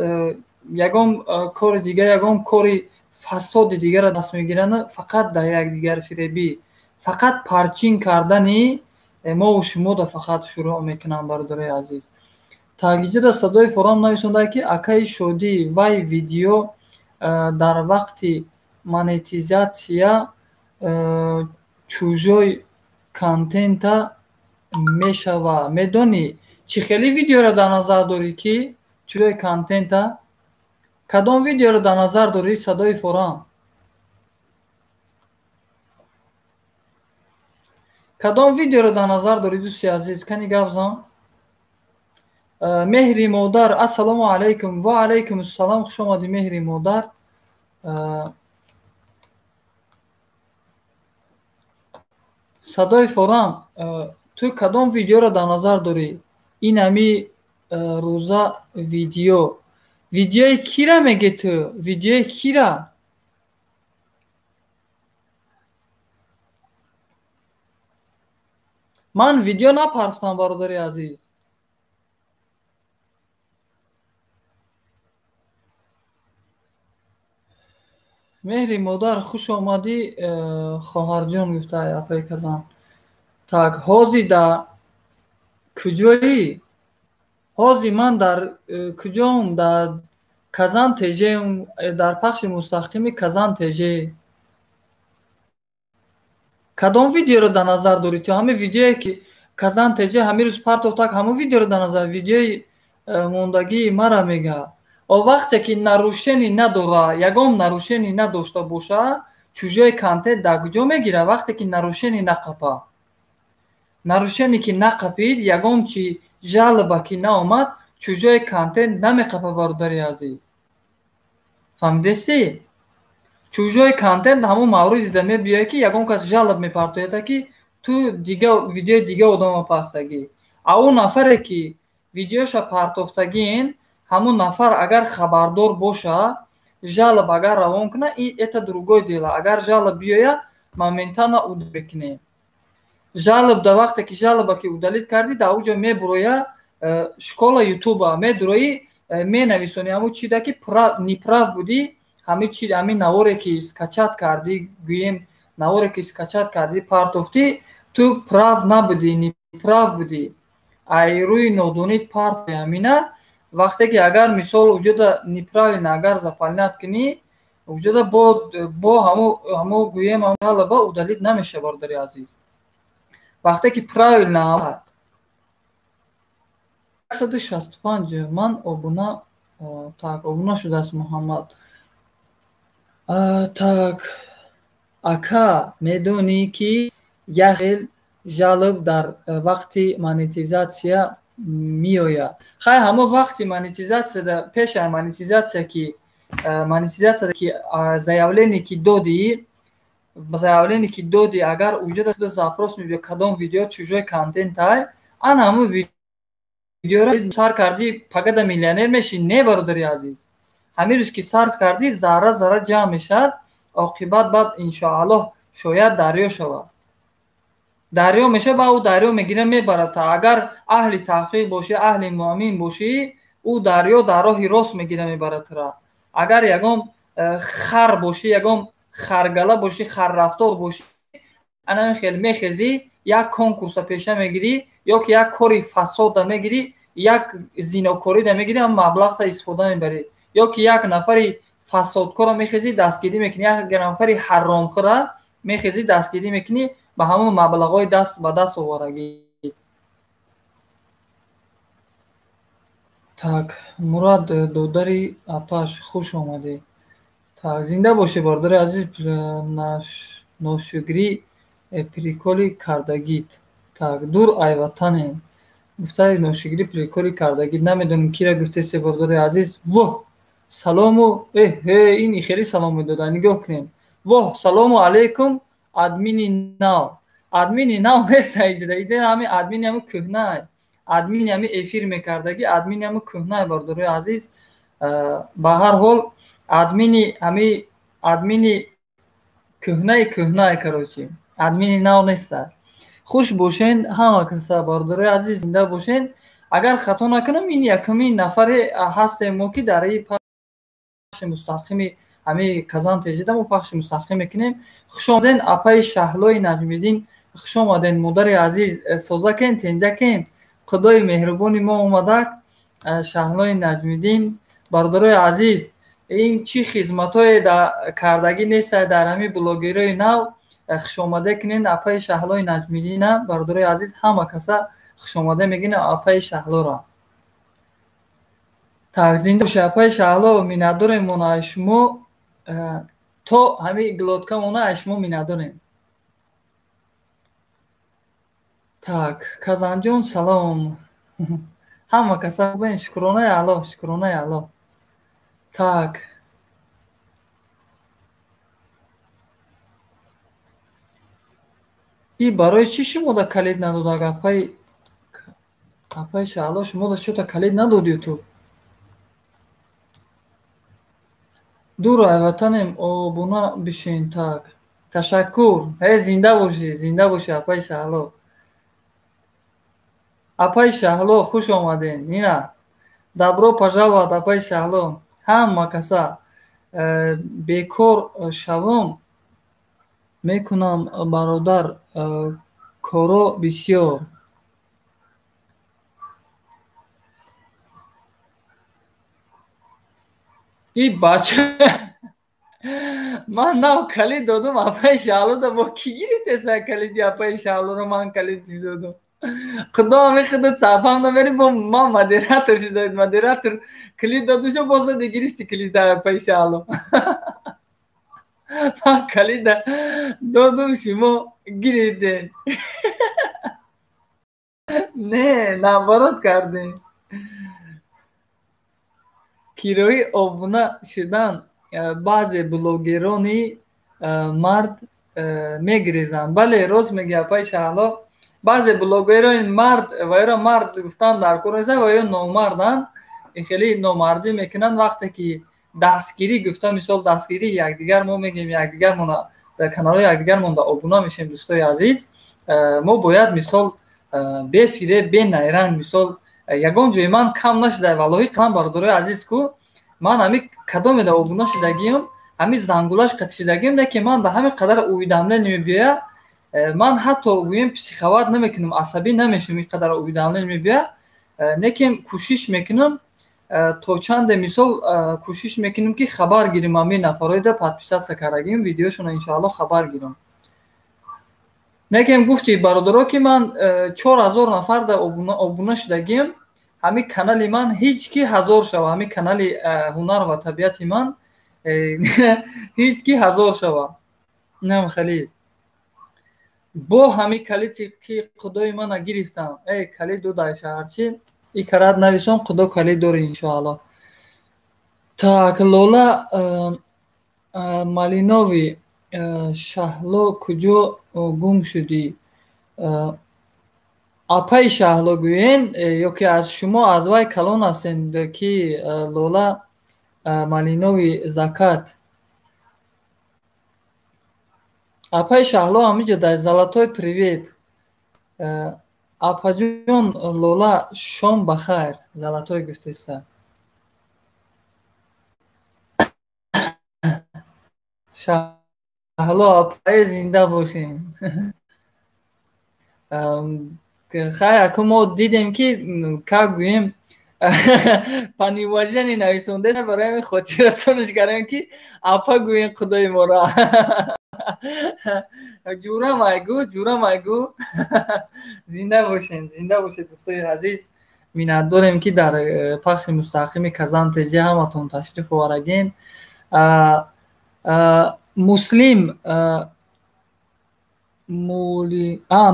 ягон кори дигар, ягон кори фасоди дигарро даст мегиранд, фақат дар якдигарфиребӣ, фақат парчин кардани мову шумода фақат шурӯъ мекунанд, бародарои азиз. Тагиҷада садои форам нависонда, ки акаи Шодӣ, вай видео дар вақти монетизатсия чужой контента мешава, медонӣ? Чӣ хели видеоро дар назар дорӣ, ки чужой контента? Кадом видеоро дар назар дорӣ, садои форам? Кадом видеоро дар назар дорӣ, дӯсти азиз? Кани гап зан. Меҳри модар, ассалому алайкум. Ва алайкум ассалом, хуш омадӣ, меҳри модар. Садои форам, ту кадом видеоро дар назар дорӣ? Ин ҳами рӯза видео, видеои кира мегӣ ту? Видеои кира? Ман видео напарстам, бародари азиз. Меҳри модар, хуш омадӣ, хоҳарҷон, гуфта апаи Казан. Так, ҳозир дар куҷоӣ? Ҳозир ман дар куҷоам? Дар Казан ТЖ-м, дар пахши мустақими Казан ТЖ. Кадом видеоро дар назар дорӣ? Ту ҳамин видеое ки Казан ТЖ ҳамин рӯз партофтак, ҳамон видеоро дар назар, видеои мондагии мара мега. О вақте ки нарушение надора, ягон нарушение надошта боша, чужой контент дар куҷо мегира? Вақте ки нарушение нақапа. Нарушение ки нақапид, ягон чи жалоба ки наомад, чужой контент намеқапа, бародари азиз. Фаҳмидестӣ? Чужой контент ҳамон мавриде да мебиёяд, ки ягон кас жалоб мепартояд, ки ту дига видеои дига одама партагӣ. А он нафаре ки видеоша партофтагиен, ҳамон нафар агар хабардор боша, жалоб агар равон куна, и это другое дело. Агар жалоб биёя, моментально удалить мекунем. Жалоб да вақте ки жалоба ки удалить кардӣ, дар уҷо мебуроя школа ютуба, медуроӣ, менависонӣ ҳамон чида ки неправ будӣ, ҳамин чи, ҳамин наворе ки скачать кардӣ, гӯем, наворе ки скачать кардӣ, партофтӣ, ту прав набудӣ, неправ будӣ. Ай рӯи нодонит партои ҳамина. Вақте ки агар мисол уҷода неправильно агар заполнять кунӣ, уҷода бо ҳамо гӯем, жалоба удалить намеша, бародари азиз. Вақте ки правильно 165 ман обуна, так, обуна шудааст Муҳаммад. Так, ака, медонӣ ки як хел жалоб дар вақти монетизатсия меояд? Хай, ҳамон вақти монетизатсия, пешаи монетизатсия ки монетизатсия ки заявление ки додӣ, заявление ки додӣ, агар уҷода запрос мебиёд, кадом видео чужой контент ай, ана ҳамон видеоро сар кардӣ, пагада миллионер мешӣ? Не, бародари азиз. Ҳамин рӯз ки сар кардӣ, зарра зарра ҷамъ мешавад, оқибат баъд иншоаллоҳ шояд дарё шавад. Дарё мешавад, баъд ӯ дарё мегирад, мебарад. Агар аҳли тавфиқ бошӣ, аҳли муъмин бошӣ, ӯ дарё дар роҳи рост мегирад, мебарад тура. Агар ягон хар бошӣ, ягон харгала бошӣ, харрафтор бошӣ, анами хел мехезӣ, як конкурса пеша мегирӣ ё ки як кори фасода мегирӣ, як зинокорида мегирӣ, ҳам маблағта истифода мебарӣ, ё ки як нафари фасодкорро мехезӣ, дастгирӣ мекунӣ, як нафари ҳаромхӯра мехезӣ, дастгирӣ мекунӣ, ба ҳамон маблағҳои даст ба даст оварагӣ. Так, Мурад, додари апаш, хуш омадӣ. Так, зинда бошӣ, бародари азиз, ношукрӣ прикол и кардагит. Так, дур ай ватанем. Гуфтаи ношукрӣ прикол и кардагит. Намедонем кира гуфтесе, бародари азиз. Воҳ, салому, э, ин хеле салом медода, нигоҳ кунем. Воҳ, салому алайкум, админи нав. Админи нав нест иҷода, иде ҳами админи ҳами кӯҳнай. Админи ҳами эфир мекардагӣ, админи ҳами кӯҳнай, бародарои азиз. Ба ҳар ҳол, админи ҳами админи кӯҳнаи кӯҳнай, короче. Админи нав неста. Хуш бошен ҳама каса, бародарои азиз, зинда бошен. Агар хато накунам, ин якумин нафаре ҳастем мо, ки дар ин пахши мустақими ҳами Казан ТЖда мо пахши мустақим мекунем. Хуш омаден, апаи Шаҳлои Наҷмиддин, хуш омаден, модари азиз, созакен, тенҷакен. Худои меҳрубони мо омадак, Шаҳлои Наҷмиддин. Бародарои азиз, ин чӣ хизматҳое кардагӣ нест дар ҳамин блогерои нав. Хушомаде кунен апаи Шаҳлои Наҷмиддина, бародарои азиз, ҳама каса хушомаде мегӯем апаи Шаҳлоро. Так, зинда бошед, апаи Шаҳло, миннатдорем мо аз шумо, то ҳамин глотка мона аз шумо миннатдорем. Так, Казанҷон, салом. Ҳама каса хубен, шукронаи Аллоҳ, шукронаи Аллоҳ. Так. И барои чӣ шумода калид надодак, апаи Шаҳло, шумода чӯта калид надод ютуб? Дур ай ватанем, обуна бишин. Так, ташаккур. Э, зинда бошӣ, зинда бошӣ, апаи Шаҳло. Апаи Шаҳло, хуш омаден. Ина, добро пожаловать, апаи Шаҳло. Ҳама каса. Бекор шавом мекунам бародар, коро бисёр. И бача ман нав калид додум апаи Шаҳлода, бо кӣ гирифтеса калиди апаи Шаҳлоро? Ман калид додум. Худо ҳами худо цафам намери, бо ман модератор шуда, модератор калид додушо, боз зади гирифти калида апаи Шаҳло. Ман калида додум, шумо гирифтен. Не, наоборот кардем. Кирои обуна шудан баъзе блогерони мард мегирезанд. Бале, рост мегӯяд апаи Шаҳло. Баъзе блогерони мард, вайро мард гуфтан дар кор нест, вайро номарданд, хеле номардӣ мекунанд. Вақте ки дастгирӣ гуфта, мисол дастгирии якдигар мо мегӯем, якдигармона дар каналҳои якдигармон да обуна мешем. Дӯстои азиз, мо бояд мисол бефиреб, бенайранг, мисол ягон ҷои ман кам нашуда, валлоҳи қалам, бародарои азиз, ку ман ҳами кадомеда обуна шудагиам, ҳами зангулаш қатишидагиам, не ки ман да ҳами қадар уведомление мебиёя, ман ҳатто гӯем психовать намекунам, асабӣ намешавам, ин қадар уведомление мебиёя, лекин кӯшиш мекунам то чанде, мисол кӯшиш мекунам ки хабар гирим ҳамин нафароида подписаться кардагим, видеошона иншоалло хабар гирам. Лекин гуфти бародаро ки ман 4000 нафар да обуна шудагиам, ҳамин канали ман ҳеҷ ки ҳазор шава, ҳамин канали ҳунар ва табиати ман ҳеҷ ки ҳазор шава. Инам хеле бо ҳамин калити ки худои мана гирифтанд. Эй, калид додай шаҳарчи, и карат нависон, худо калид дори иншоалло. Так, Лола Малинови, Шаҳло куҷо гум шудӣ? Апаи Шаҳло гӯен ё ки аз шумо аз вай калон ҳастен ки Лола Малинови закат. Апаи Шаҳло ҳамиҷа дар золотой привет. Апаҷон Лола, шом ба хайр, золотой гуфтеста. Шаҳло апае, зинда бошем. Хай, аку мо дидем ки как гӯем по неуважению нависонда, барои ҳамин хотиррасонаш кардем ки апа гӯем худои моро. Ҷурам айгӯ, ҷурам айгӯ. Зинда бошем, зинда бошед, дӯстои азиз. Миннатдорем ки дар пахши мустақими Казан ТЖ ҳаматон ташриф оварагин. Муслим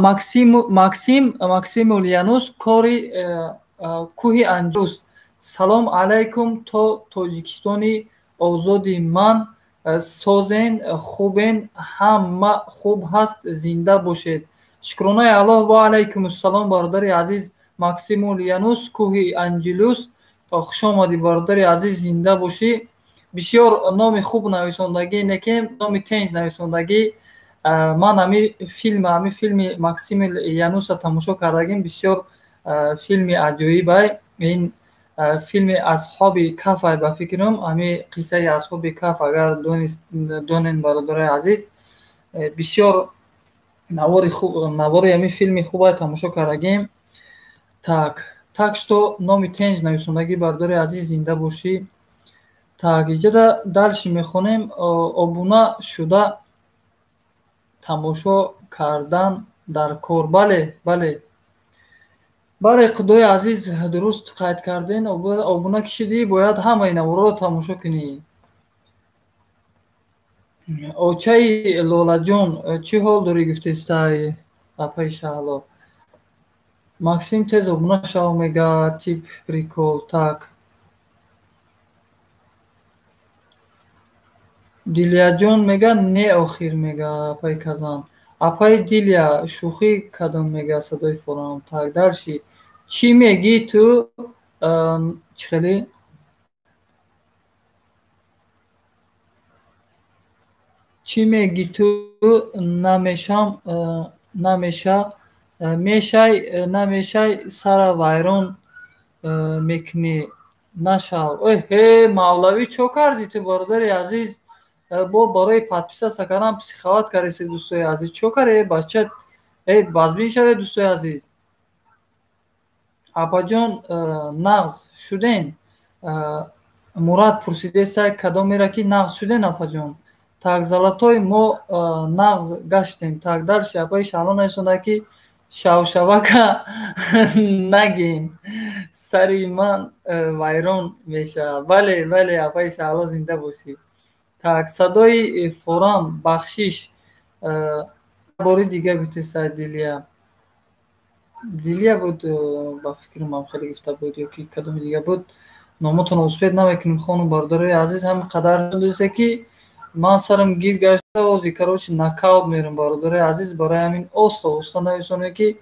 Максим, Максим Ульянус, кори кӯҳи Анҷус. Салом алайкум, то Тоҷикистони озоди ман, созен, хубен, ҳама хуб ҳаст, зинда бошед. Шукронаи Аллоҳ. Ва алайкум ассалом, бародари азиз Максим Ульянус, кӯҳи Анҷилус, хуш омадӣ, бародари азиз, зинда бошӣ. Бисёр номи хуб нависондагӣ, неки номи тенҷ нависондагӣ. Ман ҳами филми Максими Януса тамошо кардагим, бисёр филми аҷоибай. Ин филми Асҳоби Кафай, ба фикрам, ҳами қиссаи Асҳоби Каф, агар донен, бародарои азиз, бисёр навори хуб, навори ҳами филми хубай тамошо кардагим. Так что номи тенҷ нависондагӣ, бародари азиз, зинда бошӣ. Так, иҷода дальше мехонем. Обуна шуда тамошо кардан дар кор. Бале, бале, бале, худои азиз, дуруст қайд карден. Обуна ки шудӣ, бояд ҳамаи наворро тамошо кунӣ. Очаи Лолаҷон, чӣ ҳол дорӣ, гуфтестай апаи Шаҳло. Максим тез обуна шав мега, тип прикол. Так, Дилияҷон мега, не охир, мега апаи Казан. Апаи Дилия, шӯхӣ кардам, мега садои форам. Так, дальше чӣ мегӣ ту, чӣ хеле чӣ мегӣ ту, намешам, намеша, мешай, намешай, сара вайрон мекунӣ. Нашав. Эҳе, мавлавӣ, чо кардӣ ту, бародари азиз? Бо барои подписаться кардан психовать кардеси, дӯстои азиз. Чо карди, э бача? Э, базбин шавед, дӯстои азиз. Апаҷон, нағз шуден? Мурад пурсидеса, кадомеро ки нағз шуден, апаҷон. Так, золотой, мо нағз гаштем. Так, дальше апаи Шаҳло нависонда, ки шавшавака нагем, сари ман вайрон мешавад. Бале, бале, апаи Шаҳло, зинда бошӣ. Так, садои форам, бахшиш, бори дига гуфтеса Дилия. Дилия буд, ба фикрам, хеле гуфта буд ё ки кадоми дига буд. Номотонро успеть намекунем, хонум, бародарои азиз. Ҳамин қадар дусе, ки ман сарам гир гашта, ози, короче, нокаут мерам, бародарои азиз. Барои ҳамин оста оста нависонед, ки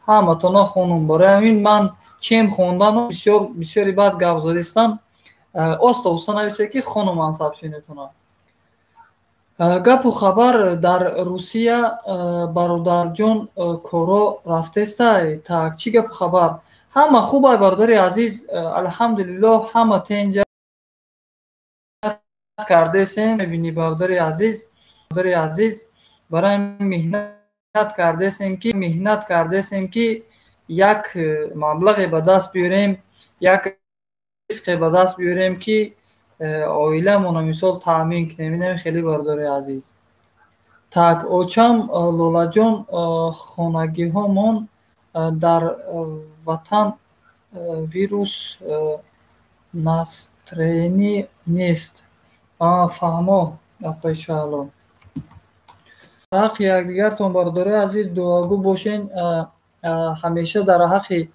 ҳаматона хонум. Барои ҳамин ман чем хондану бисёр бисёри баъд гап задистам. Оста оста нависед, ки хонум ман сообщениятона. Гапу хабар дар Русия, бародарҷон, коро рафтестай? Так, чӣ гапу хабар? Ҳама хубай, бародари азиз, алҳамдулиллоҳ, ҳама тенҷа кардесем. Мебинӣ, бародари азиз, бародари азиз, барои меҳнат кардесем, ки як маблағе ба даст биёрем, як ризқе ба даст биёрем, ки оиламонро, мисол, таъмин кунем. Инами хеле, бародари азиз. Так, очам Лолаҷон, хонагиҳомон дар ватан вирус, настроение нест. Фаҳмо, апаи Шаҳло. Ҳаққи якдигартон, бародарои азиз, дуогӯ бошен ҳамеша. Дар ҳаққи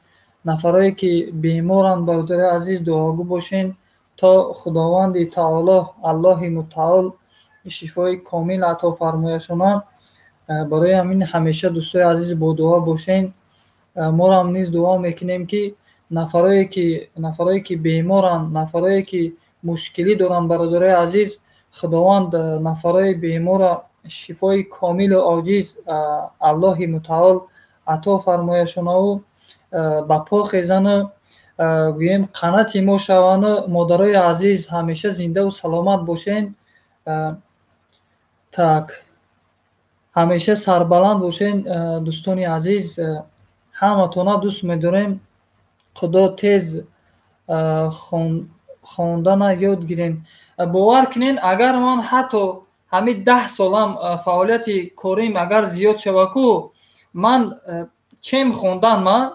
нафарое, ки беморанд, бародарои азиз, дуогӯ бошен, то Худованди таоло, Аллоҳи мутаол, шифои комил ато фармояшонад. Барои ҳамин ҳамеша, дӯстои азиз, бо дуо бошен. Морам низ дуо мекунем, ки нафарое ки беморанд, нафарое ки мушкилӣ доранд, бародарои азиз, Худованд нафарои беморро шифои комилу оҷиз, Аллоҳи мутаол, ато фармояшонаву ба по хезану, гӯем, қанати мо шаванду. Модарои азиз, ҳамеша зиндаву саломат бошен. Так, ҳамеша сарбаланд бошен, дӯстони азиз, ҳаматона дӯст медорем. Худо тез хондана ёд гирем. Бовар кунен, агар ман ҳатто ҳамин 10 солам фаъолияти корим агар зиёд шава ку, ман чем хондан ман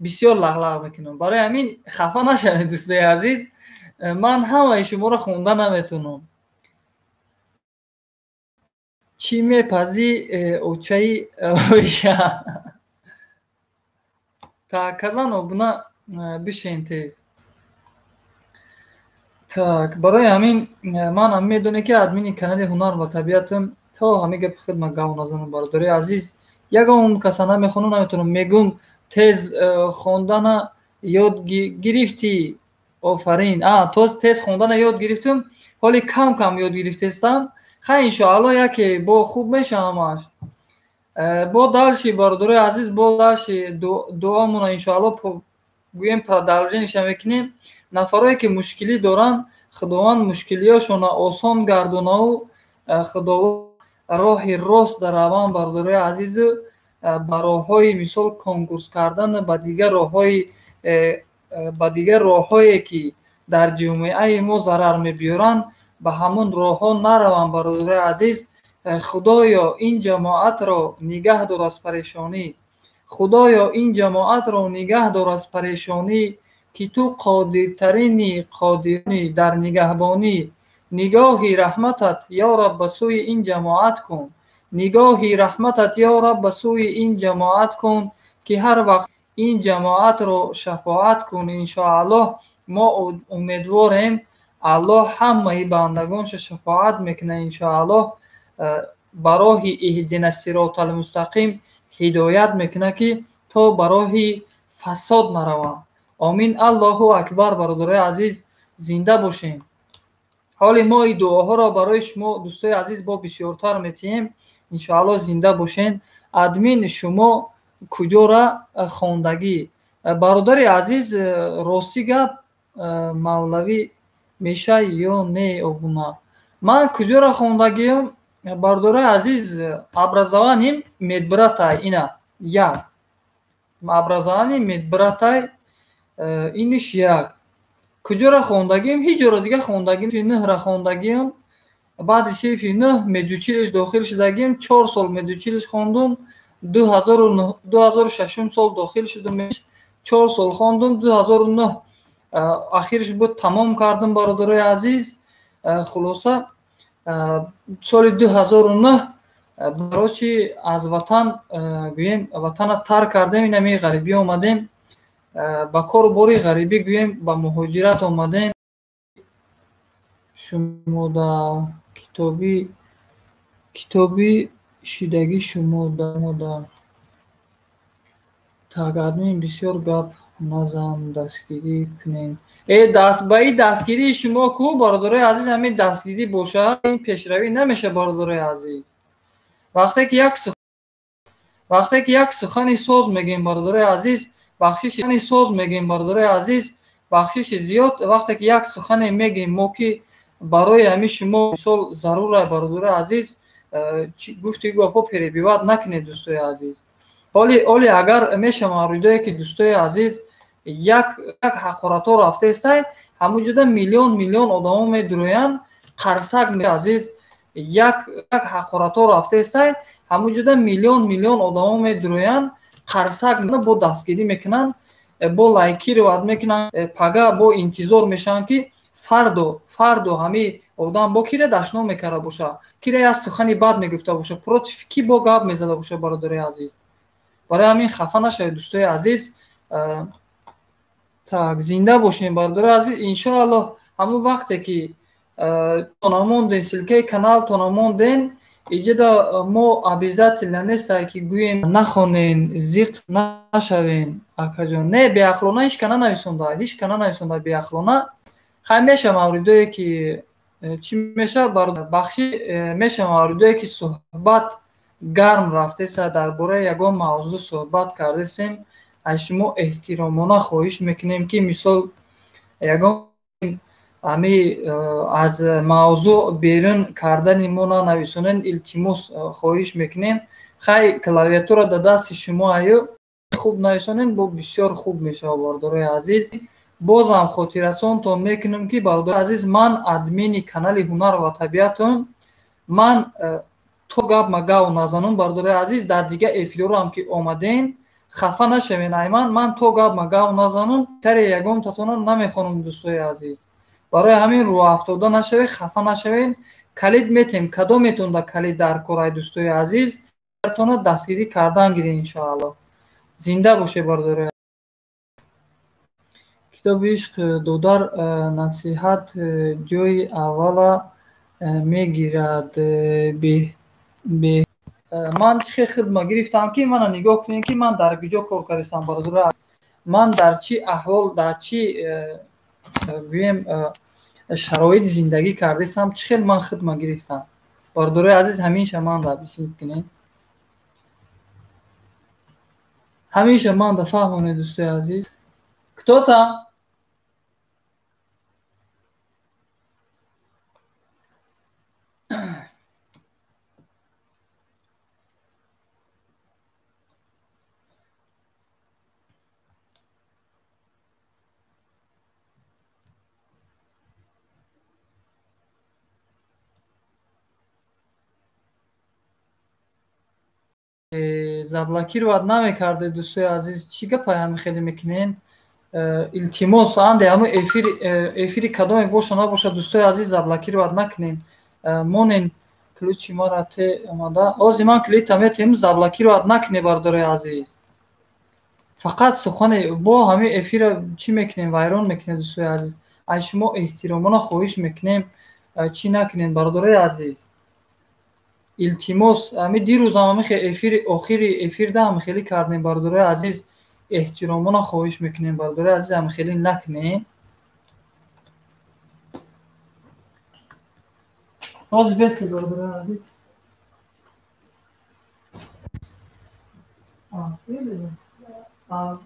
бисёр лағлағ мекунам. Барои ҳамин хафа нашавед, дӯстои азиз, ман ҳамаи шуморо хонда наметавонам. Чӣ мепазӣ, очаи Оиша? Так, казан обуна бишен тез. Так, барои ҳамин ман ҳам медонем, ки админи канали «Ҳунар ва табиатам». То ҳамин гапи худ ман гав назанам, бародарои азиз, ягон каса намехонам, наметавонам. Мегӯм, тез хондана ёд гирифтӣ, офарин. Тез хондана ёд гирифтум, ҳоли кам кам ёд гирифтестам. Хай, иншоалло, яке бо хуб меша ҳамаш. Бо дальше, бародарои азиз, бо дальше дуомона, иншоалло, гӯем, продолжениеша мекунем. Нафарое ки мушкилӣ доранд, Худованд мушкилиҳошонро осон гардонаву Худованд роҳи рост дараванд, бародарои азизу, ба роҳҳои, мисол, конкурс кардан, ба дигар роҳҳое, ки дар ҷомеаи мо зарар мебиёранд, ба ҳамон роҳҳо нараванд, бародарои азиз. Худоё, ин ҷамоатро нигаҳ дор аз парешонӣ. Худоё, ин ҷамоатро нигаҳ дор аз парешонӣ, ки ту қодиртарини қодирони дар нигаҳбонӣ. Нигоҳи раҳматат, ё Раб, ба сӯи ин ҷамоат кун. Нигоҳи раҳматат, ё Раб, ба сӯи ин ҷамоат кун, ки ҳар вақт ин ҷамоатро шафоат кун. Иншоаллоҳ, мо умедворем, Аллоҳ ҳамаи бандагонша шафоат мекунад, иншоаллоҳ, ба роҳи иҳдина сироталмустақим ҳидоят мекунад, ки то ба роҳи фасод нараванд. Омин, Аллоҳу акбар. Бародарои азиз, зинда бошем. Ҳоли мо ин дуоҳоро барои шумо, дӯстои азиз, бо бисёртар метиҳем, иншоаллоҳ. Зинда бошен. Админ, шумо куҷора хондагӣ, бародари азиз? Ростӣ гап. Мавлавӣ мешай ё не обуна? Ман куҷоро хондагиам, бародарои азиз? Образованием медбратай, ина як образование медбратай, иниш як. Куҷоро хондагиам? Ҳеҷ ҷоро дига хондагим. Нӯҳра хондагиам. Баъди синфи нӯҳ медучилиш дохил шудагиам, 4 сол медучилиш хондум. 2006-ум сол дохил шудум, 4 сол хондум, 2009 ахирш буд, тамом кардум, бародарои азиз. Хулоса, соли 2009 барои аз ватан, гӯем, ватана тарк кардем, инами ғарибӣ омадем, ба кору бори ғарибӣ, гӯем, ба муҳоҷират омадем. Шумода китоби шидагӣ шумода. Так, админ, бисёр гап назан, дастгирӣ кунем. Э, ба ин дастгирии шумо ку, бародарои азиз, ҳамин дастгирӣ бошад, ин пешравӣ намешавад, бародарои азиз. Вақте ки як сухани соз мегӯем, бародарои азиз, бахшиши соз мегӯем, бародарои азиз, бахшиши зиёд. Вақте ки як сухане мегӯем мо, ки барои ҳамин шумо мисол зарура, бародарои азиз, гуфти гапҳо перебивать накунед, дӯстои азиз. Оли агар меша мавридое, ки, дӯстои азиз, як як ҳақоратҳо рафтаестай, ҳамун миллион миллион одамо медурӯянд, қарсак. Азиз, як як ҳақоратҳо рафтаестай, ҳамун миллион миллион одамо медурӯянд, қарсак, бо дастгирӣ мекунанд, бо лайкировать мекунанд. Пага бо интизор мешаванд, ки фардо ҳамин одам бо кира дашном мекарда боша, кира як сухани бад мегуфта боша, против ки бо гап мезада боша. Бародарои азиз, барои ҳамин хафа нашавед, дӯстои азиз. Так, зинда бошем, бародарои азиз. Иншоаллоҳ, ҳамун вақте ки тона монден, ссылкаи каналтона монден, иҷода мо обязательно нестай, ки гӯем нахонен, зиқ нашавен, акаҷон. Не, беақлона ҳеч ка нанависонда, ҳеч ка нанависонда беақлона. Хай, меша мавридое, ки чӣ меша, бахши, меша мавридое, ки суҳбат гарм рафтеса, дар бораи ягон мавзӯъ суҳбат кардесем, аз шумо эҳтиромона хоҳиш мекунем, ки мисол ягон ҳами аз мавзӯъ берун кардани мо нанависонед, илтимос, хоҳиш мекунем. Хай, клавиатура дар дасти шумо аю, хуб нависонед, бо бисёр хуб мешавад, бародарои азиз. Бозам хотиррасонтон мекунем, ки, бародарои азиз, ман админи канали «Ҳунар ва табиатам». Ман то гап магав назанум, бародарои азиз, дар дигар эфирҳоам ки омаден, хафа нашавен ай ман. Ман то гап магав назанум, таре ягонтатона намехонам, дӯстои азиз. Барои ҳамин рӯҳафтода нашавед, хафа нашавед. Калид метем, кадометон да калид дар корай, дӯстои азиз, тона дастгирӣ кардан гиред, иншоаллоҳ. Зинда бошед, бародарои. Китоби ишқ додар насиҳат ҷои аввала мегирад. Ман чӣ хел хидма гирифтам, ки мана нигоҳ кунед, ки ман дар куҷо кор кардастам, бародарои. Ман дар чӣ аҳвол, дар чӣ, гӯем, шароит зиндагӣ кардастам, чӣ хел ман хидма гирифтам, бародарои азиз, ҳаминша манда объяснить кунед, ҳамеша манда фаҳмонед, дӯстои азиз. Кто там? Заблокировать намекарде, дӯстои азиз, чӣ гапай ҳами хеле мекунен? Илтимос, анде ҳамн эфири кадоме боша набоша, дӯстои азиз, заблокировать накунен, монен. Ключи мара те омада, ҳозир ман клита метем, заблокировать накуне, бародарои азиз. Фақат сухане бо ҳамин эфира чӣ мекунем, вайрон мекунем, дӯстои азиз. Аз шумо эҳтиромона хоҳиш мекунем, чӣ накунем, бародарои азиз, илтимос. Ҳами дирӯзам ҳами эфири охири эфирда ҳами хеле кардем, бародарои азиз. Эҳтиромона хоҳиш мекунем, бародарои азиз, ҳами хеле накунем. Ҳозир беси, бародарои азиз. А,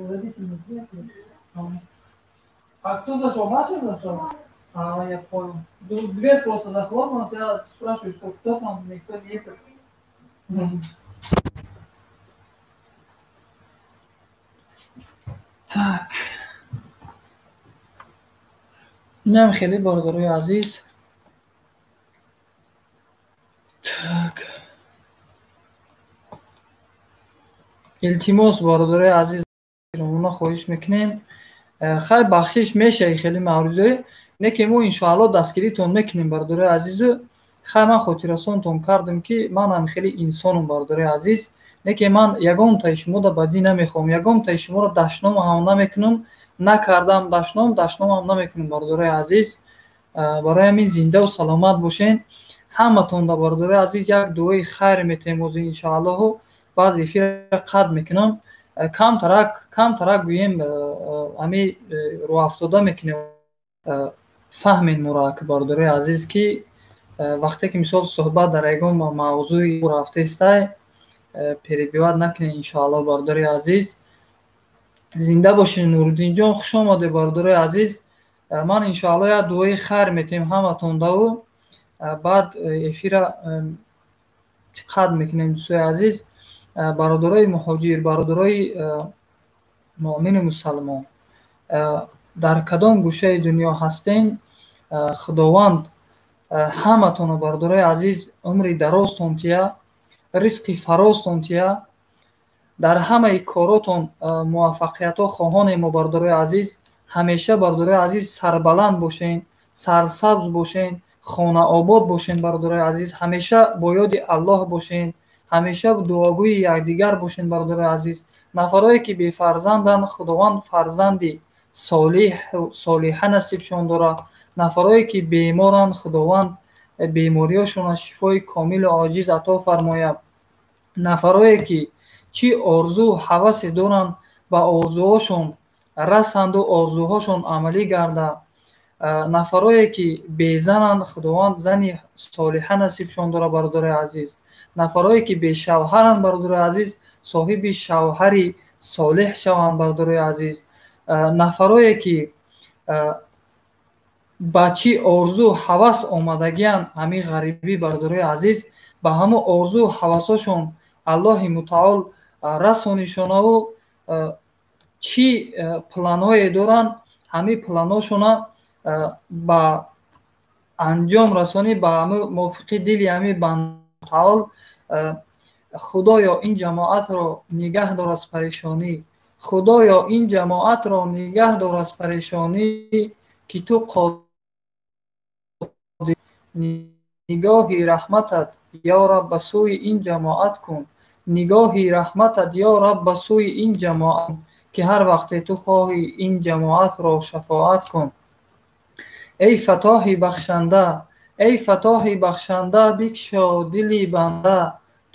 родители. А кто зашел? Маша зашел? А, я понял. Дверь просто захлопнулась, я спрашиваю, что кто там, никто не это. Так. Инам хеле бародарои азиз. Так. Илтимос бародарои азиз, мо хоҳиш мекунем. Хай бахшиш мешавӣ хеле мавридое, не ки мо иншоалло дастгиритон мекунем бародарои азизу. Хай ман хотиррасонтон кардам ки ман ҳам хеле инсонам бародарои азиз, не ки ман ягонтаи шуморо бадӣ намехоҳам, ягонтаи шуморо дашном ҳам намекунам, накардам дашном, дашном ҳам намекунам бародарои азиз. Барои ҳамин зиндаву саломат бошен. Ҳаматонда бародарои азиз як дуои хайр метаҳем ҳозир иншоаллоҳу. Баъд эфира қатъ мекунам. Камтарак, камтарак гӯем, ҳами рӯафтода мекунем. Фаҳмед моро ки бародарои азиз, ки вақте ки мисол суҳбат дар ягон мавзӯи рафтаистай, перебивать накунед иншоаллоҳ бародарои азиз. Зинда бошед Нуриддинҷон, хуш омадед бародарои азиз. Ман иншоаллоҳ як дуои хайр метаҳем ҳаматондаву баъд эфира қатъ мекунем дӯстои азиз. Бародарои муҳоҷир, бародарои муъмину мусалмон, дар кадом гӯшаи дунё ҳастен, Худованд ҳаматонро бародарои азиз умри дарозтон тия, ризқи фарозтон тия, дар ҳамаи коротон муваффақиятҳо хоҳонем мо бародарои азиз. Ҳамеша бародарои азиз сарбаланд бошен, сарсабз бошен, хонаобод бошен бародарои азиз. Ҳамеша бо ёди Аллоҳ бошен, ҳамеша дуогӯи якдигар бошен бародарои азиз. Нафарое ки бефарзанданд, Худованд фарзанди солиҳа насибшон дорад. Нафарое ки беморанд, Худованд бемориҳошонро шифои комилу оҷиз ато фармояд. Нафарое ки чӣ орзу ҳавасе доранд, ба орзуҳошон расанду орзуҳошон амалӣ гардад. Нафарое ки безананд, Худованд зани солиҳа насибшон дорад бародарои азиз. Нафарое ки бешавҳаранд бародарои азиз, соҳиби шавҳари солиҳ шаванд бародарои азиз. Нафарое ки ба чӣ орзу ҳавас омадагианд ҳамин ғарибӣ бародарои азиз, ба ҳамон орзу ҳавасҳошон Аллоҳи мутаол расонишонаву чӣ планҳое доранд, ҳамин планҳошона ба анҷом расонӣ, ба ҳамин мувофиқи дили ҳамин банда мутаол. Худоё ин ҷамоатро нигаҳ дор аз парешонӣ, Худоё ин ҷамоатро нигаҳ дор аз парешонӣ, ки ту қодир. Нигоҳи раҳматат ё Раб ба сӯи ин ҷамоат кун, нигоҳи раҳматат ё Раб ба сӯи ин ҷамоат, ки ҳар вақте ту хоҳӣ ин ҷамоатро шафоат кун. Эй фатоҳи бахшанда, эй фатоҳи бахшанда, бикшо дили банда,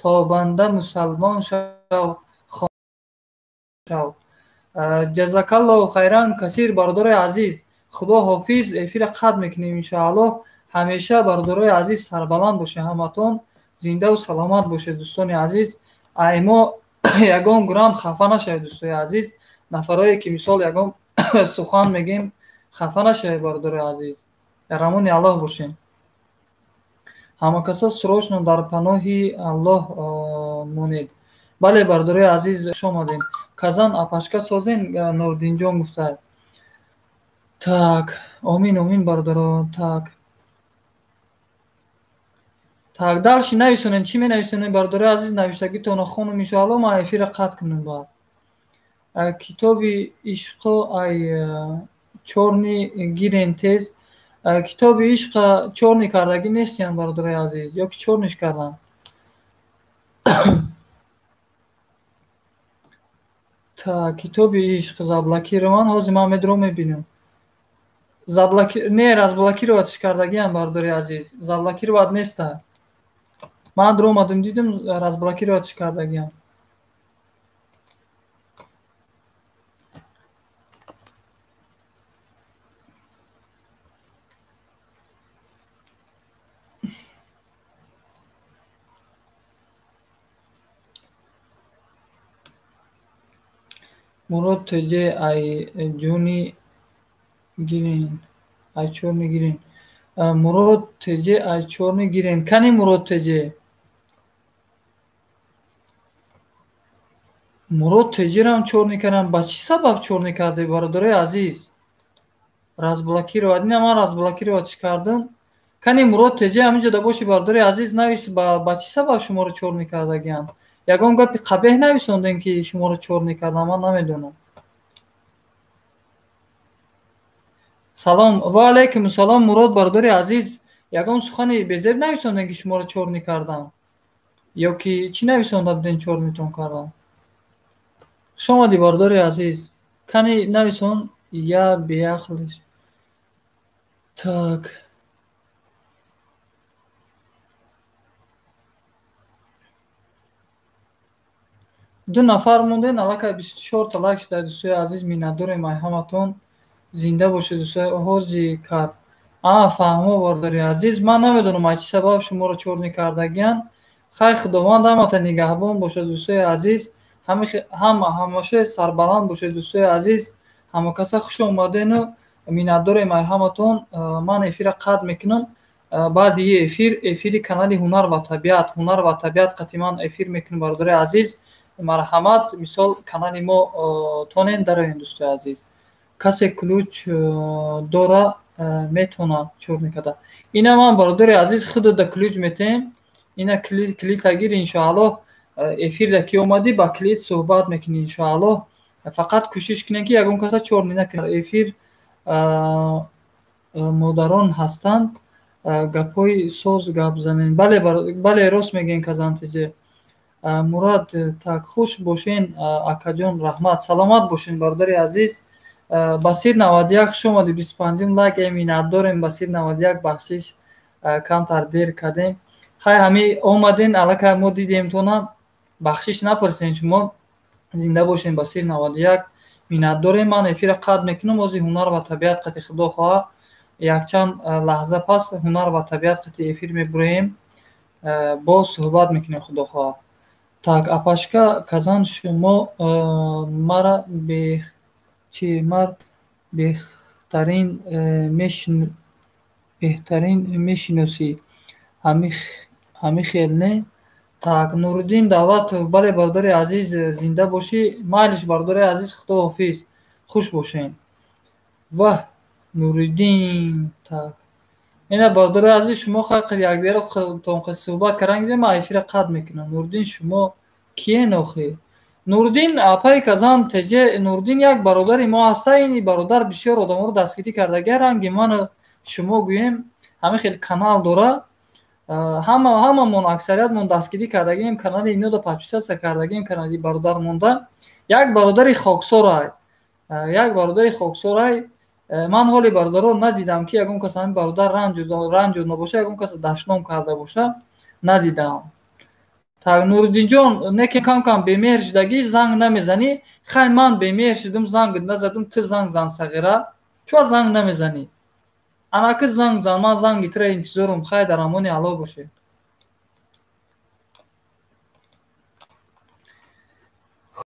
то банда мусалмон шав, шав. Ҷазакаллоҳу хайран касир бародарои азиз. Худо ҳофиз. Эфира қатъ мекунем иншоаллоҳ. Ҳамеша бародарои азиз сарбаланд бошед ҳаматон, зиндаву саломат бошед дӯстони азиз. Ай мо ягон гурам хафа нашавед дӯстои азиз. Нафарое ки мисол ягон сухан мегем, хафа нашавед бародарои азиз. Дар амони Аллоҳ бошем. Ҳамакаса срочно дар паноҳи Аллоҳ монед. Бале бародарои азиз, хуш омадед. Казан апашка созен, Нуриддинҷон гуфта. Так, омин, омин бародаро. Так. Так, дальше нависонем. Чӣ менависонем бародарои азиз? Навиштагитонро хонум иншоаллоҳ, ман эфира қатъ кунам баъд. Китоби ишқо ай чорни гирен тез. Китоби ишқа чорни кардагӣ нестиянд бародарои азиз, ё ки чорниш карданд? Так, китоби ишқ заблокирован. Ҳозир ман медурам мебинам. Не, разблокировать ш кардагиам бародари азиз. Заблокировать неста. Ман дуромадам, дидам, разблокировать ш кардагиам. Мурод Теҷе ай ҷуни Гирен. Ай чёрный гирен. Мурод ТЖ ай чёрный гирен. Кани Мурод ТЖ? Мурод ТЖ-рам чёрный кардам. Ба чӣ сабаб чёрный карде, бародарои азиз? Разблокировать. Ина ман разблокировать кардам. Кани Мурод ТЖ ҳаминҷода боши, бародари азиз, навис ба чӣ сабаб шуморо чёрный кардагианд? Ягон гапи қабеҳ нависондем, ки шуморо чёрный кардам, ман намедонам. Салом ва алайкум салом, Мурод бародари азиз, ягон сухани безеб нависондем, ки шуморо чёрный кардам? Ё ки чӣ нависонда будем, чёрный тон кардам? Хуш омадӣ, бародари азиз. Кани нависон, я беақлиш. Так. Ду нафар монден, аллакай 24 та лайк шуда, дӯстои азиз, миннатдорем ай ҳаматон. Зинда бошед, дӯстои ҳози кард. А, фаҳмо, бародари азиз, ман намедонам, ай чӣ сабаб шуморо чёрный кардагиянд. Хайр, Худованд ҳамата нигаҳбон бошад, дӯстои азиз. Ҳамаша сарбаланд бошед, дӯстои азиз. Ҳамакаса хуш омадену миннатдорем ай ҳаматон. Ман эфира қатъ мекунам. Баъди эфир, эфири канали Ҳунар ва табиат, Ҳунар ва табиат қатъи ман эфир мекунам, бародари азиз. Марҳамат, мисол, канали мо тонен дароен, дӯстои азиз. Касе ключ дора, метавонад чёрный карда. Ина ман, бародари азиз, худода ключ метаҳем. Ина калита гир, иншоаллоҳ, эфирда ки омадӣ, ба калид суҳбат мекунӣ, иншоаллоҳ. Фақат кӯшиш кунед, ки ягон каса чёрный накунад. Эфир модарон ҳастанд, гапҳои соз гап занед. Бале, бале, рост мегӯен, Казантизе. Мурад, так, хуш бошен, акаҷон, раҳмат. Саломат бошен, бародари азиз. Басир 91, хуш омадӣ, 25-ум лайк, миннатдорем, Басир 91, бахшиш, камтар дер кардем. Хай, ҳами омаден, аллакай мо дидемтона, бахшиш напурсен шумо. Зинда бошен, Басир 91, миннатдорем. Ман эфира қатъ мекунам, ози Ҳунар ва табиат қатъи, Худо хоҳа, якчанд лаҳза пас Ҳунар ва табиат қатъи эфир мебуроем, боз суҳбат мекунем, Худо хоҳа. Так, апашка Казан, шумо мара чи мар беҳтарин мешиносӣ, ҳами хел не? Так, Нуриддин Давлатов, бале, бародари азиз, зинда бошӣ. Майлиш, бародари азиз, Худо ҳофиз, хуш бошен. Ваҳ, Нуриддин, так. Ина, бародари азиз, шумо якдигаро суҳбат кардан гирем, ман эфира қатъ мекунам. Нуриддин, шумо киен охир? Нуриддин, апаи Казан теже, Нуриддин як бародари мо ҳаста. Ин бародар бисёр одаморо дастгирӣ кардагия, ранги ману шумо гӯем, ҳамин хел канал дора. Ҳамамон, аксариятмон дастгирӣ кардагием, канали инода подписаться кардагием, канали бародар монда. Як бародари хоксорай, як бародари хоксорай. Ман ҳоли, бародаро, надидам, ки ягон кас ҳамин бародар ранҷода боша, ягон кас дашном карда боша, надидам. Так, Нуриддинҷон, не ки кам кам бемеҳр шудагӣ, занг намезанӣ. Хай, ман бемеҳр шудум, занг назадум, ту занг зан, сағира. Чӯа занг намезанӣ? Анаки занг зан, ман занги туро интизорум. Хай, дар амони Аллоҳ бошед.